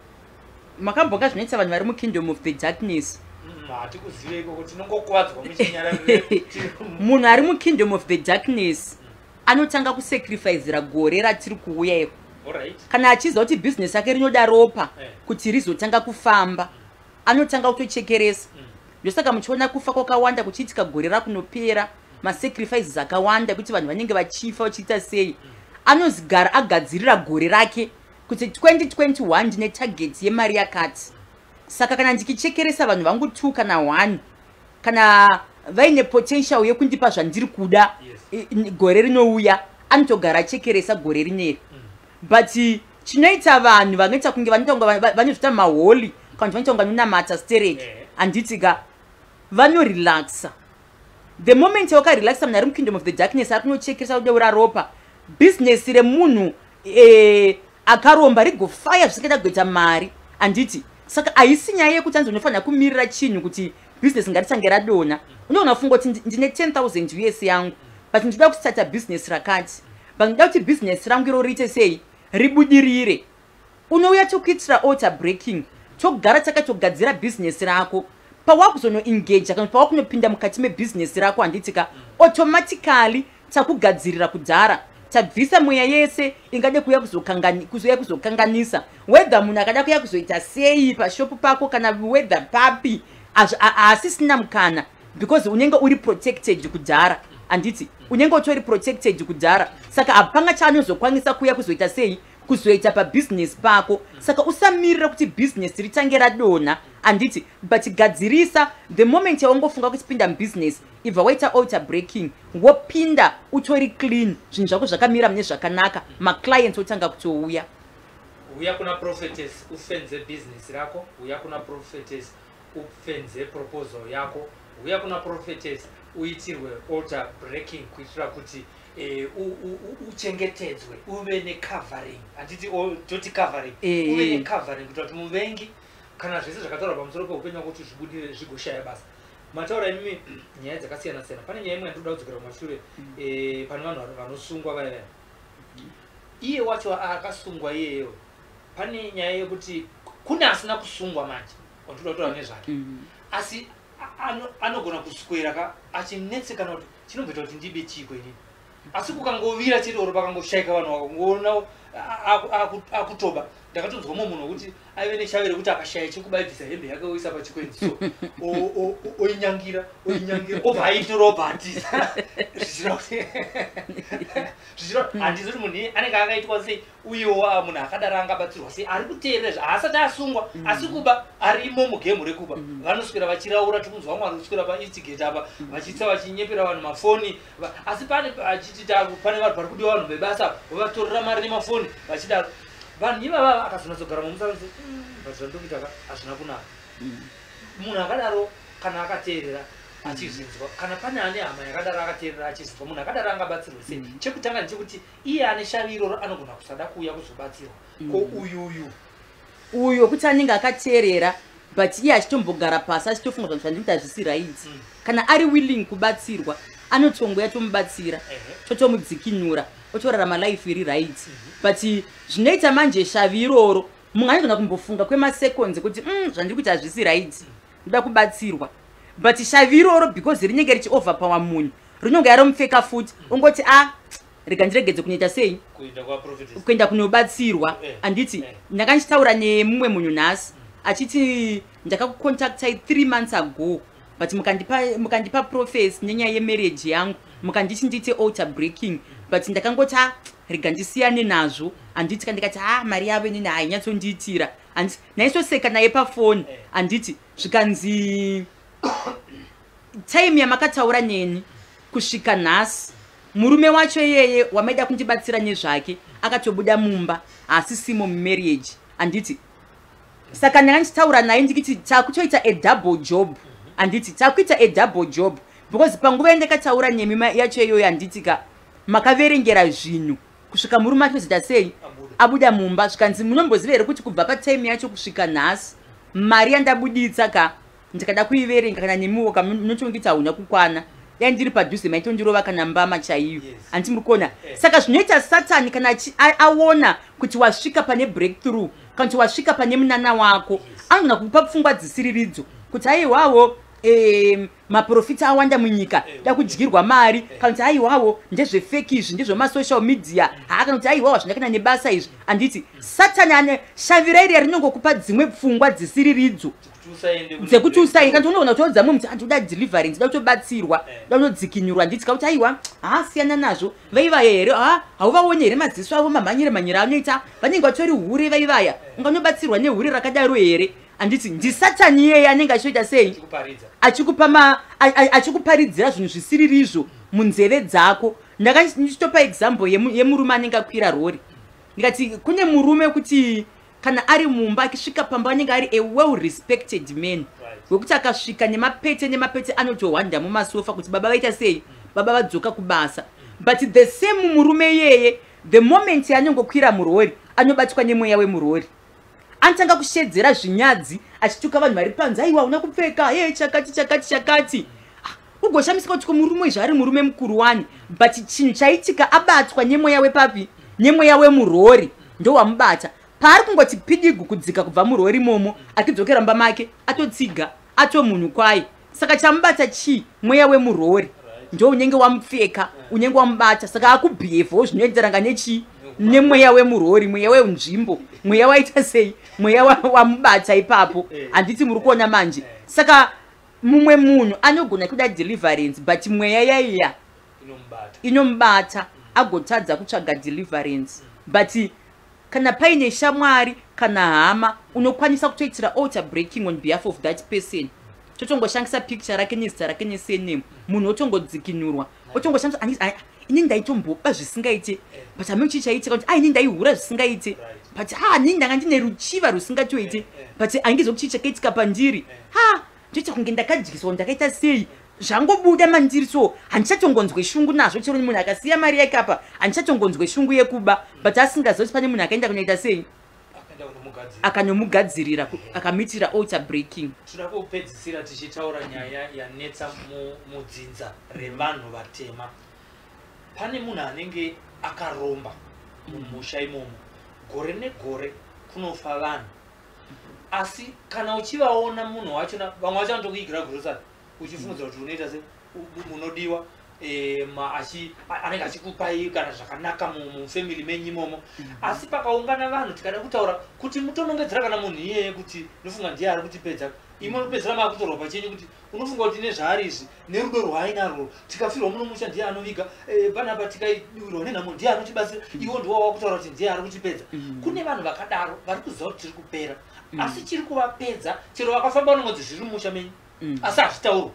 Makambonga zvinoita vanhu vari mukingdom of the darkness? Hatikuzive ikoko, tinongokuvadzwa muchinyararire. Munhu ari mukingdom of the darkness anotanga kusacrificira gore ratiri kuuya iko. Kana achiziva kuti bhizinesi yake rinoda ropa kuti rizotanga kufamba, anotanga kutochekeresa. Ndosaka muchiona kufa kwakawanda kuchiitika gore rakunopera, masacrifices akawanda kuti vanhu vanenge vachifa vachiita sei. Anozigara agadzirira gore rake kuti 2021 ndine target yemari yakati, saka kana ndichichekeresa vanhu vangu 2 kana 1, kana vaine potential yekundipa zvandiri kuda gore rinouya, anotogara achekeresa gore rineri. But chinoita vanhu vanoita kunge vanoita kunge vanozvita maholy kana kuti vanoita kunge vanonamata stereki, handiti ka, vanorelaxa. The moment wakarelaxa, munhu ari mukingdom of the darkness ari kunochekeresa kudeura ropa, bhizinesi remunhu akaromba rigofaya zvisingaita kugoita mari, handiti? Saka haisi nyaya yekuti anzi unofanira kumirira chinhu kuti bhizinesi ngaritange radonha. Unoona kufunga kuti ndine 10,000 US yangu, but ndinoda kustarta bhizinesi rakati, but ndinoda kuti bhizinesi rangu iro riite sei, ribudirire. Unouya tokuitira altar breaking, togara takatogadzira bhizinesi rako. Pawakuzonoengaja kana pawakunopinda mukati mebhizinesi rako, handiti ka, automatically takugadzirira kudhara, tabvisa mweya yese ingade kuuya kuzouya kuzokanganisa. Whether munhu akada kuuya kuzoita sei pashopu pako kana whether papi, haasisina mukana because unenge uri protected kudhara, handiti? Unenge utori protected kudhara, saka hapanga chaanozokwanisa kuuya kuzoita sei, kuzoita pabhizinesi pako. Saka usamirira kuti bhizinesi ritange radonha, handiti? But gadzirisa. The moment yawangofunga kuchipinda mubhizinesi, ibva waita altar breaking, wopinda utori clean, zvinhu zvako zvakamira mune zvakanaka, maclients otanga kutouya. Uya kuna Prophetess ufenze bhizinesi rako, uya kuna Prophetess ufenze proposal yako, uya kuna Prophetess uitirwe altar breaking kuitira kuti uchengetedzwe, uve necovering, handiti? Toti covering. Uve necovering kuitira kuti muvengi kana zvese zvakataurwa pamusoro peupenyu hwako kuti zvibudire, zvigoshaya basa. Mataura imimi nyaya dzakasiyana siyana. Pane nyaya imwe yandinoda kudzokera kumashure, pane vanhu vanosungwa vaya vaya. Iye wacho akasungwa iyeyo, pane nyaya yekuti kune asina kusungwa manje wandinoda kutaura nezvake, asi anogona kuswera ka achinetsekana kuti chinomboita kuti ndibe chiko inini, asi kukangovira chete oro pakangoshayika vanhu vakangoona Akutoba. Ndakatonzwa mumwe munhu wekuti aive neshavi rekuti akashaya chekuba, aibvisa hembe yake, oisa pachikwenzi so, oinyangira, oinyangira, obva aitora, obva atiza, zvichira kuti zvichira handizi kuti munhu iye anenge akaitwa sei. Uyewo munhu akadaro angabatsirwa sei? Ari kuteerera zva haasati asungwa, asi kuba arimo mugame rekuba. Vanoswera vachiraura, tikunzwa vamwe vari kuswera paEastgate apa vachitsa, vachinyepera vanhu mafoni. Asi pane achiti pane vanhu vari kudiwa, vanhu vebasa, vovatorera mari nemafoni vachidaro. Vanhu ivava akazonatsogara mumusana, but zvandiri kuita ka hazvina kunaka. Munhu akadaro kana akateerera achizvinzwa, kana pane ane hama yakadaro akateerera achizvinzwa, munhu akadaro angabatsirwe sei? Chekutanga ndechekuti iye ane shavi iroro anogona kusada kuuya kuzobatsirwa. Ko uyuyu? Uyu wekuti anenge akateerera, but iye achitombogara pasi achitofunga zvanhu zvandikuita hazvisi right, kana ari willing kubatsirwa, anotongoya, tomubatsira, totomudzikinura, otorarama life iri right. But zvinoita manje shavi iroro, munhu anogona kumbofunga kwemaseconds kuti, zvandiri kuita hazvisi right, ndoda kubatsirwa," but shavi iroro, because rinenge richioverpower munhu, rinonge yaromupfeka futi, ungoti, "A, rega ndiregedze kunoita sei?" Kuenda kwaprofetess. Kuenda kunobatsirwa. Handiti? Eh. Ndanga ndichitaura nemumwe munhu nhasi achiti, "Ndakakucontactai 3 months ago, but mukandipa prophecy nenyaya yemarriage yangu, mukanditi ndiite altar breaking, but ndakangoti, a, rega ndisiyane nazvo." Handiti? Kandikati, "A, mari yavo inini hainyatsondiitira." Handiti? Naisoseka naye pafoni. Handiti? Zvikanzi, "Time yamakataura neni kusvika nhasi, murume wacho iyeye wamaida kundibatsira nezvake akatobuda mumba, haasisimo mumarriage." Handiti? Saka ndanga ndichitaura naye ndikiti takutoita a double job. Handiti? Takuita a double job because panguva yandakataura nemi yacho iyoyo, handiti ka, makaverengera zvinhu kusvika murume achozoita sei? Abuda. Abuda mumba. Zvikanzi, "Munomboziva here kuti kubva patime yacho kusvika nhasi, mari yandabuditsa ka, ndikada kuiverenga, kana nemiwo ka munotongiti hauna kukwana. Dai ndiri padhuze maitondirova kana mbama chaiyo." Handiti muri kuona? Saka zvinoita Satani kana aona kuti wasvika pane breakthrough, kana kuti wasvika pane munana wako, anogona kukupa pfungwa dzisiriridzo kuti, "Aiwawo, maprofita awanda munyika, da kudyirwa mari," kana kuti, "Aiwawo, ndezvefake izvi, ndezvemasocial media haa," kana kuti, "Aiwawo, hazvina kana nebasa izvi." Handiti? Satani ane shavira iriya rinongokupa dzimwe pfungwa dzisiriridzo Kuti usaende dzekuti usaende. Kana unogona kutoudza mumwe kuti, "Andinoda deliverance, ndoda kutobatsirwa, ndoda kutodzikinurwa," handiti? Kakuti, "Aiwa, haasiyana nazvo, vaivaya here? Ha, hauvaoni here maziso avo, mamhanyire mhanyire anoita? Vanenge vatori hure vaivaya. Unganobatsirwa nehure rakadaro here?" Handiti? Ndisatani iyeye anenge achitoita sei? Achikuparidza. Achikupa achikuparidzira zvinhu zvisiririzvo munzeve dzako. Ndanga ndichitopa example yemurume anenge akwira rori. Ndikati kune murume kuti kana ari mumba, achisvika pamba, anenge ari a well respected man, wekuti akasvika nemapete nemapete anotohwanda mumasofa kuti baba vaita sei, baba vadzoka kubasa. But the same murume iyeye, the moment yaanongokwira murori, anobatwa nemweya wemurori, anotanga kushedzera zvinyadzi, achituka vanhu vari panze, "Aiwa, una kupfeka ye chakati chakati chakati." Ah, ugoshamisika kuti ko murume izvo ari murume mukuru wani? But chinhu chaitika, abatwa nemweya wepapi? Nemweya wemurori ndo wamubata. Paari kungoti pidigu kudzika kubva murori imomo, achidzokera mumba make, atotsiga ato munhu kwaye. Saka chamubata chii? Mweya wemurori ndo unenge wamupfeka, unenge wamubata. Saka akubhihevhawo zvinoenderanga nechii? Nemweya wemurori, mweya wenzvimbo, mweya waita sei? Mweya wamubata ipapo. Handiti muri kuona manje? Saka mumwe munhu anogona kuda deliverance, but mweya yaiya Inomubata. Inomubata, agotadza kutsvaga deliverance. But kana paine shamwari kana hama, unokwanisa kutoitira altar breaking on behalf of that person, totongoshandisa picture rake nezita rake nesurname, munhu otongodzikinurwa, otongoshandisa. "Ini ndaitomboba zvisingaite, but hameno chii chaitika kuti ini ndaihura zvisingaite, but ha, nini ndanga ndine ruchiva rusingatoite, but hangizo kuti chii chakaitika pandiri. Ha, ndoita kunge ndakadyiswa, ndakaita sei, zvangobuda mandiri. So handichatongonzwe shungu nazvo. Chero munhu akasiya mari yake apa, handichatongonzwe shungu yekuba." But asingazivi kuti pane munhu akaenda kunoita sei? Akaenda kunomugadzira. Akanomugadzirira, akamuitira altar breaking. Toda kupedzisira tichitaura nyaya yanetsa mudzinza revanhu vatema. Pane munhu anenge akaromba mumusha imomo, gore negore kunofa vanhu, asi kana uchivaona munhu wachona, vamwe vacho vanotokuigira grocery uchifungidzira kuti unoita se unodiwa. Anenge achikupai kana zvakanaka mufamily menyu imomo. Asi pakaungana vanhu, tikada kutaura kuti mutonongedzera kana munhu iyeye kuti nofunga ndiye ari kutipedza, imi munopedzera maakutorwa pachenyu kuti unofunga kuti nezvaari izvi, nerudo rwaainarwo, tikafirwa muno musha ndiye anoviga, panapa tikaiwirwa nenhamo ndiye anotibatsira, iwo ndiwo wakutaura kuti ndiye ari kutipedza. Kune vanhu vakadaro vari kuziva kuti tiri kupera, asi chiri kuvapedza, chero vakafamba vanongodzi zviri mumusha menyu, asi hazvitaurwa.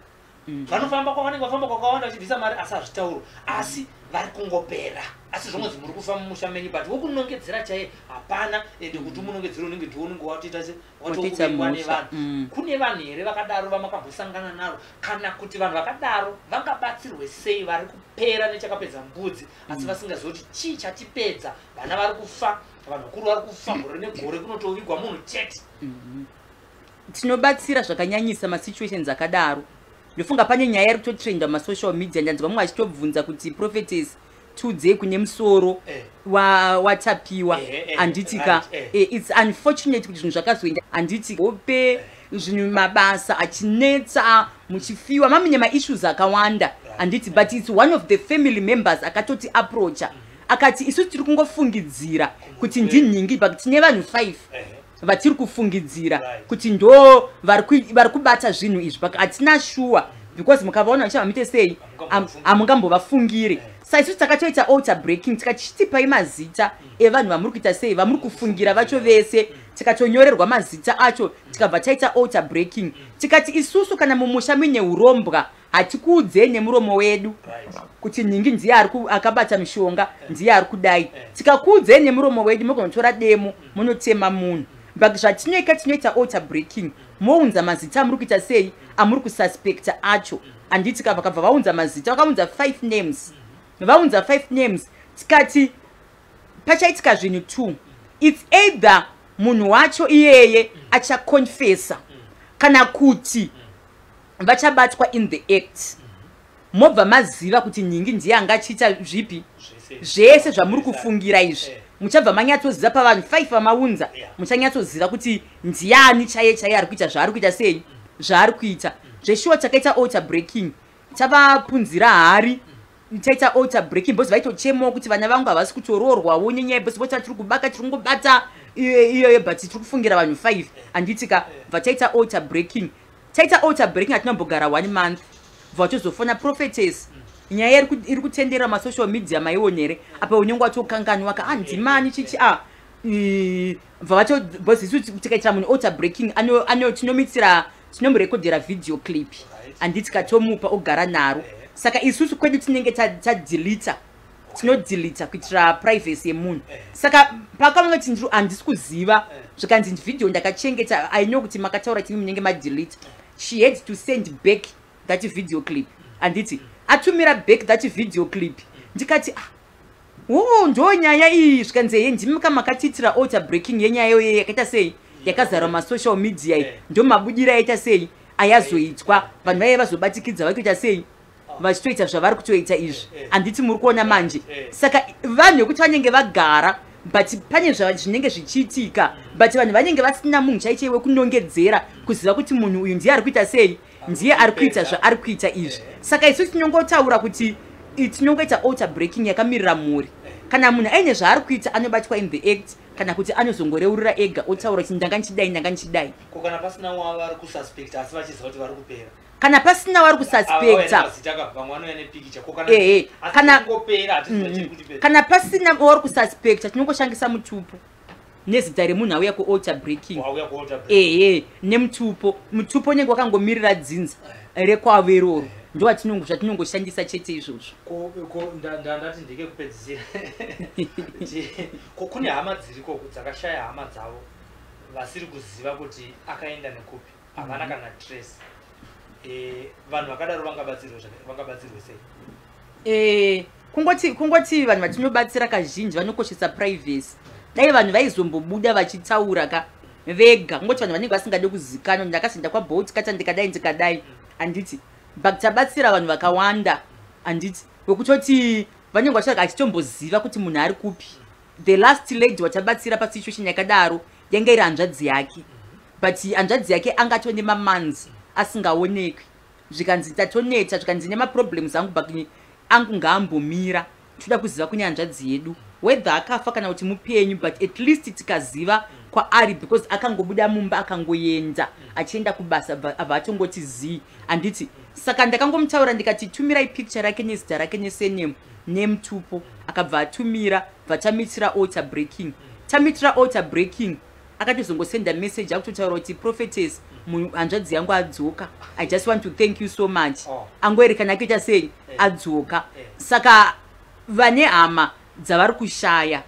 Vanofamba kwavanenge vafamba kwakawanda vachibvisa mari, asi hazvitaurwa, asi vari kungopera. Asi zvongonzi muri kufa mumusha menyu, but wokunongedzera chaiye hapana. Ende kuti umunongedzera, unenge ndiwo unenge watoita se Watoita watokuvengwa mhosva. nevanhu. Kune vanhu here vakadaro vamakambosangana naro, kana kuti vanhu vakadaro vangabatsirwe sei, vari kupera nechakapedza mbudzi, asi vasingazivi kuti chii chatipedza? Vana vari kufa, vanhu vakuru vari kufa, gore negore kunotovigwa munhu chete. Tinobatsira zvakanyanyisa masituations akadaro. Ndofunga pane nyaya iri kutotrenda mumasocial media. Ndanzwa mumwe achitobvunza kuti, "Prophetess, tiudzei kune musoro watapiwa." Handitika? It's unfortunate kuti zvinhu zvakazoenda, handiti, hope zvinhu, mabasa achinetsa, muchifiwa, mamine maissues akawanda, handiti? But it's one of the family members akatoti approacha, akati isusu tiri kungofungidzira kuti ndinhingi, but tine vanhu 5 vatiri kufungidzira kuti ndo vari kubata zvinhu izvi, but hatina shuwa, because mukavaona vachiva sei, hamungambovafungiri. Sa isusu takatoita altar breaking, tikachitipai mazita evanhu vamuri kuita sei, vamuri kufungira vacho vese. Tikatonyorerwa mazita acho, tikabva taita altar breaking, tikati isusu kana mumusha muine urombwa, hatikuudzei nemuromo wedu kuti nhingi ndiye akabata mishonga, ndiye ari kudai. Tikakuudzei nemuromo wedu, mugonotora demo munotema munhu. But zvatinoita, tinoita altar breaking, mounza mazita amuri kuita sei, amuri kususpecta acho, handiti? Vakabva vaunza mazita, vakaunza five names. Vaunza five names, tikati pachaitika zvinhu two: it's either munhu wacho iyeye achaconfessa, kana kuti vachabatwa in the act, mobva maziva kuti nhingi ndiye anga achiita zvipi, zvese zvamuri kufungira izvi. Muchabva manyatsoziva pavanhu 5 vamaunza, muchanyatsoziva kuti ndiani chaiye chaiye ari kuita zvaari kuita sei, zvaari kuita zveshuwa. Takaita altar breaking, tavapunzira hari, taita altar breaking, because vaitochemawo kuti vana vangu havasi kutoroorwawo nenyaya, because vota tiri kubaka, tiri kungobata iyoyo, but tiri kufungira vanhu 5, handitika? Bva taita altar breaking. Taita altar breaking, hatinombogara one month, bva tozofona, "Prophetess, nyaya iri kutendera masocial media, maionere?" Apa unenge watokanganwa ka, ah, ndimani chichi a bva vato, because isu tikaitira munhu altar breaking, tinomitsira, tinomurekodhera video clip, handiti? Katomupa, ogara naro. Saka isusu kwedu tinenge tadeleta, tinodeleta kuitira privacy yemunhu. Saka pakaona kuti handisi kuziva, zvikanzi video ndakachengeta, I know kuti makataura tini munenge madeleta. She had to send back that video clip, handiti? Atumira back that video clip, ndikati, "Ah, o, ndo nyaya iyi." Zvikanzi, "Ye, ndimi kamakatiitira altar breaking yenyaya iyoyo yakaita sei, yakazara masocial media iyi." Ndo mabudiro aita sei, ayazoitwa, vanhu vaive vazobatikidza, vakuita sei, vachitoita zvavari kutoita izvi, handiti? Muri kuona manje. Saka vanhu vekuti vanenge vagara, but pane zvinenge zvichiitika, but vanhu vanenge vasina munhu chaichai wekunongedzera, kuziva kuti munhu uyu ndiye ari kuita sei, ndiye ari kuita zvaari kuita izvi. Saka isu tinongotaura kuti tinongoita altar breaking yakamirira mhuri. Kana munhu aine zvaari kuita, anobatwa in the act, kana kuti anozongoreurura ega, otaura kuti ndanga ndichidai, ndanga ndichidai. Ko kana pasina wavari kususpect, asi vachiziva kuti vari kupera? Kana pasina vari kususpecta, Mazita ka, vamwe vanouya nepikicha. Ko kana Ehe, asi kungopera, hatiziva chiri kutipedza. Kana pasina wauri kususpecta, tinongoshandisa mutupo nezita remunhu auya kualtar breaking. Wauya kualtar break. Ehe, nemutupo. Mutupo unenge wakangomirira dzinza rekwavo iroro, ndo zvatinongoshandisa chete izvozvo. Ko ndati ndeke kupedzisira. Ko kune hama dziriko dzakashaya hama dzavo, vasiri kuziva kuti akaenda nekupi, havana kana trace? Vanhu vakadaro vangabatsirwe sei? Kungoti vanhu vatinobatsira kazhinji vanokoshesa privacy. Dai vanhu vaizombobuda vachitaura ka vega. Kungoti vanhu vanenge vasingade kuzikanwa, ndakazoenda kwaBolt kata, ndikadai, ndikadai, handiti? But tabatsira vanhu vakawanda, handiti, wekutoti vanenge vachitsvaga, achitomboziva kuti munhu ari kupi. The last lady watabatsira pasituation yakadaro yanga iri hanzvadzi yake, but hanzvadzi yake angatove nemamonths asingaonekwi. Zvikanzi tatoneta, zvikanzi nemaproblems angu, but Angu ngaambomira, toda kuziva kune hanzvadzi yedu, whether akafa kana kuti mupenyu, but at least tikaziva kwaari, because akangobuda mumba, akangoenda achienda kubasa, abva atongoti zii, handiti? Saka ndakangomutaura ndikati, "Tumirai picture rake nezita rake nesurname nemutupo." Akabva atumira, bva tamitira altar breaking. Tamitira altar breaking, akatozongosenda message akutotaura kuti, "Prophetess, hanzvadzi yangu adzoka. I just want to thank you so much." Angoerekana akuita sei? Adzoka. Saka vane hama dzavari kushaya,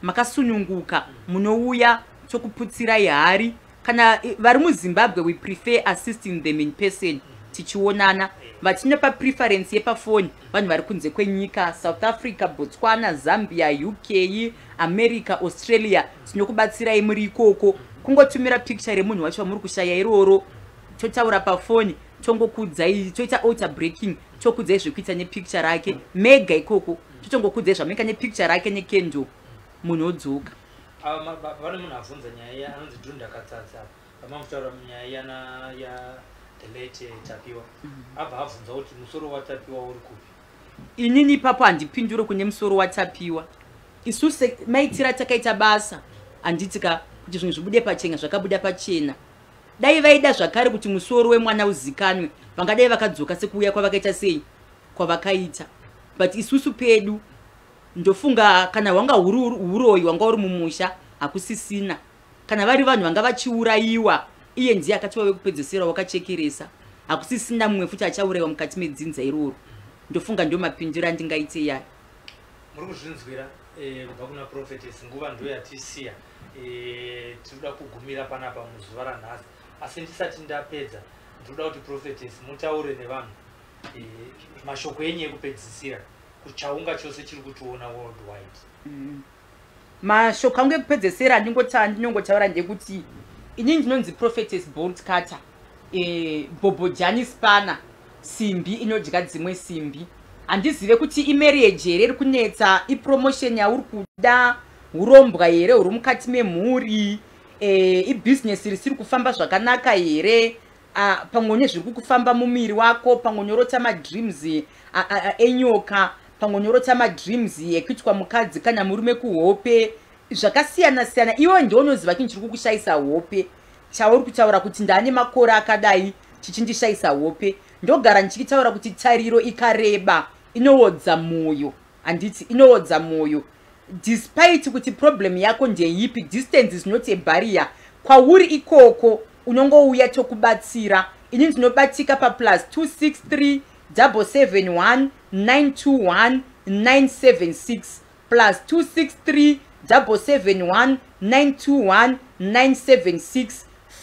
makasununguka, munouya tokuputsirai hari. Kana vari muZimbabwe, we prefer assisting them in person, tichionana. Vatinopa preference yepafoni vanhu vari kunze kwenyika, South Africa, Botswana, Zambia, UK, America, Australia. Tinokubatsirai muri ikoko, kungotumira picture remunhu wacho wamuri kushaya iroro, totaura pafoni, tongokudzai, toita altar breaking, tokudzai zvekuita nepicture rake mega ikoko, totongokudzai zvamunoita nepicture rake necandle, munhu odzoka. Vane munhu abvunza nyaya iya anonzi Dhunda Katsatsa, vamamutaura nyaya yana ya the late Tapiwa. Abva abvunza kuti musoro waTapiwa uri kupi? Inini ipapo handipindure kune musoro waTapiwa. Isu maitira takaita basa, handiti ka, kuti zvinhu zvibude pachena, zvakabuda pachena. Dai vaida zvakare kuti musoro wemwana uzikanwe, vangadai vakadzoka sekuuya kwavakaita, sei kwavakaita. But isusu pedu, ndofunga kana hwanga huri uroyi hwanga uri mumusha, hakusisina. Kana vari vanhu vanga vachiurayiwa, iye ndiye akati wekupedzesera wakachekeresa. Hakusisina mumwe futi achaurayiwa mukati medzinza iroro. Ndofunga ndo mapindiro andingaite yayo. Muri kuzvinzwira kubva kuna prophetess. Nguva ndo yatisiya, tinoda kugumira panapa muzuva ranhasi. Asi ndisati ndapedza, ndinoda kuti prophetess mutaure nevanhu mashoko enyu ekupedzisira kuchaunga chose chiri kutiona worldwide. Mashoko angu ekupedzesera andinongotaura ndekuti inini ndinonzi Prophetess Bolt Cutter, Bhobhojani Spana, simbi inodya dzimwe simbi. Handizive kuti imarriage here iri kunetsa, ipromotion yauri kuda, urombwa here huri mukati memhuri, ibhizinesi risiri kufamba zvakanaka here, pamwe une zviri kukufamba mumuviri wako, pamwe unorota madreams enyoka, pamwe unorota madreams ekuitwa mukadzi kana murume kuhope, zvakasiyana siyana. Iwe ndiwo unoziva chinhu chiri kukushayisa hope, chauri kutaura kuti ndane makore akadai chichindishayisa hope. Ndogara ndichitaura kuti tariro ikareba inoodza mwoyo, handiti? Inoodza mwoyo. Despite kuti problem yako ndeipi, distance is not a barrier. Kwauri ikoko unongouya, tokubatsira. Ini ndinobatika paplus 263 771 921 976, plus 263 771 921 976.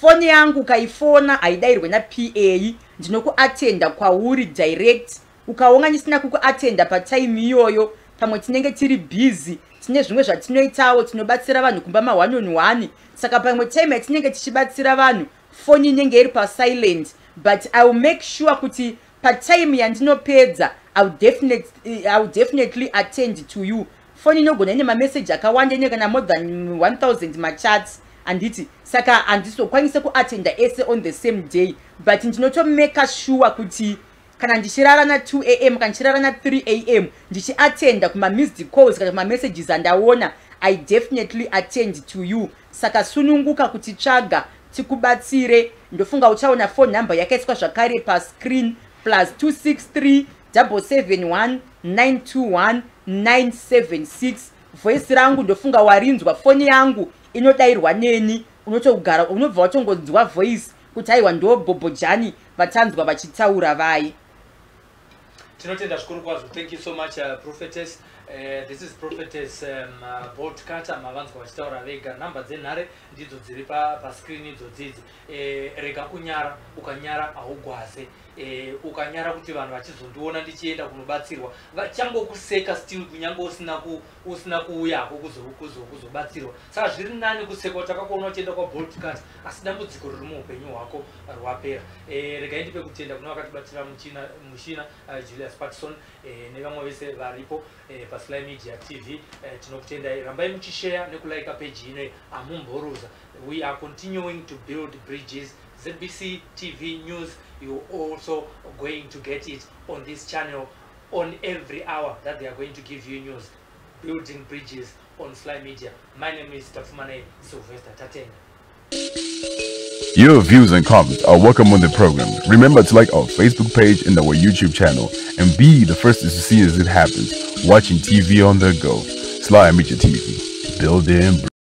Foni yangu ukaifona haidayirwe napa, ndinokuatenda kwauri direct. Ukaona ndisina kukuatenda patime iyoyo, pamwe tinenge tiri busy, tine zvimwe zvatinoitawo, tinobatsira vanhu kumba ma1 on 1. Saka pamwe time yatinenge tichibatsira vanhu, foni inenge iri pasilent, but I will make sure kuti patime yandinopedza, I will definitely attend to you. Foni inogona ine mameseji akawanda, ine kana more than 1000 machats, handiti? Saka handizokwanisa kuatenda ese on the same day, but ndinotomaka sure kuti kana ndichirara na2 am, kana ndichirara na3 am, ndichiatenda kumamissed calls kana kumamessages andaona, I definitely attend to you. Saka sununguka kutitsvaga tikubatsire. Ndofunga uchaona phone number yakaiswa zvakare pascreen, plus 263 771 921 976. Voice rangu ndofunga warinzwa, foni yangu inodayirwa neni, unotogara unobva watongonzwa voice kuti aiwa, ndo Bhobhojani vatanzwa vachitaura vaye. Tinotenda zvikuru kwazvo. Thank you so much, prophetess. This is Prophetess Bolt Cutter, mavanzwa vachitaura vega. Nhamba dzenhare ndidzo dziri pascreen idzodzidzi. Rega kunyara, ukanyara haugwaze. Ukanyara kuti vanhu vachizondiona ndichienda kunobatsirwa, vachangokuseka still, kunyange usina kuuyako kuzobatsirwa. Saka zviri nani kusekwa kuti takakuona uchienda kwaBolt Cutter, asi dambudziko riri muupenyu hwako rwapera. Regai ndipe kutenda kuna vakatibatira mushina, Julius Patson, nevamwe vese varipo paSly Media TV. Tinokutendai, rambai muchishare nekulike page ino, amumboruza. We are continuing to build bridges. ZBC TV news, you also going to get it on this channel. on every hour that they are going to give you news. Building Bridges on Sly Media. My name is Tapfumaneyi Sylvester. Tatenda. Your views and comments are welcome on the program. Remember to like our Facebook page and our YouTube channel and be the first to see as it happens. Watching TV on the go. Sly Media TV. Building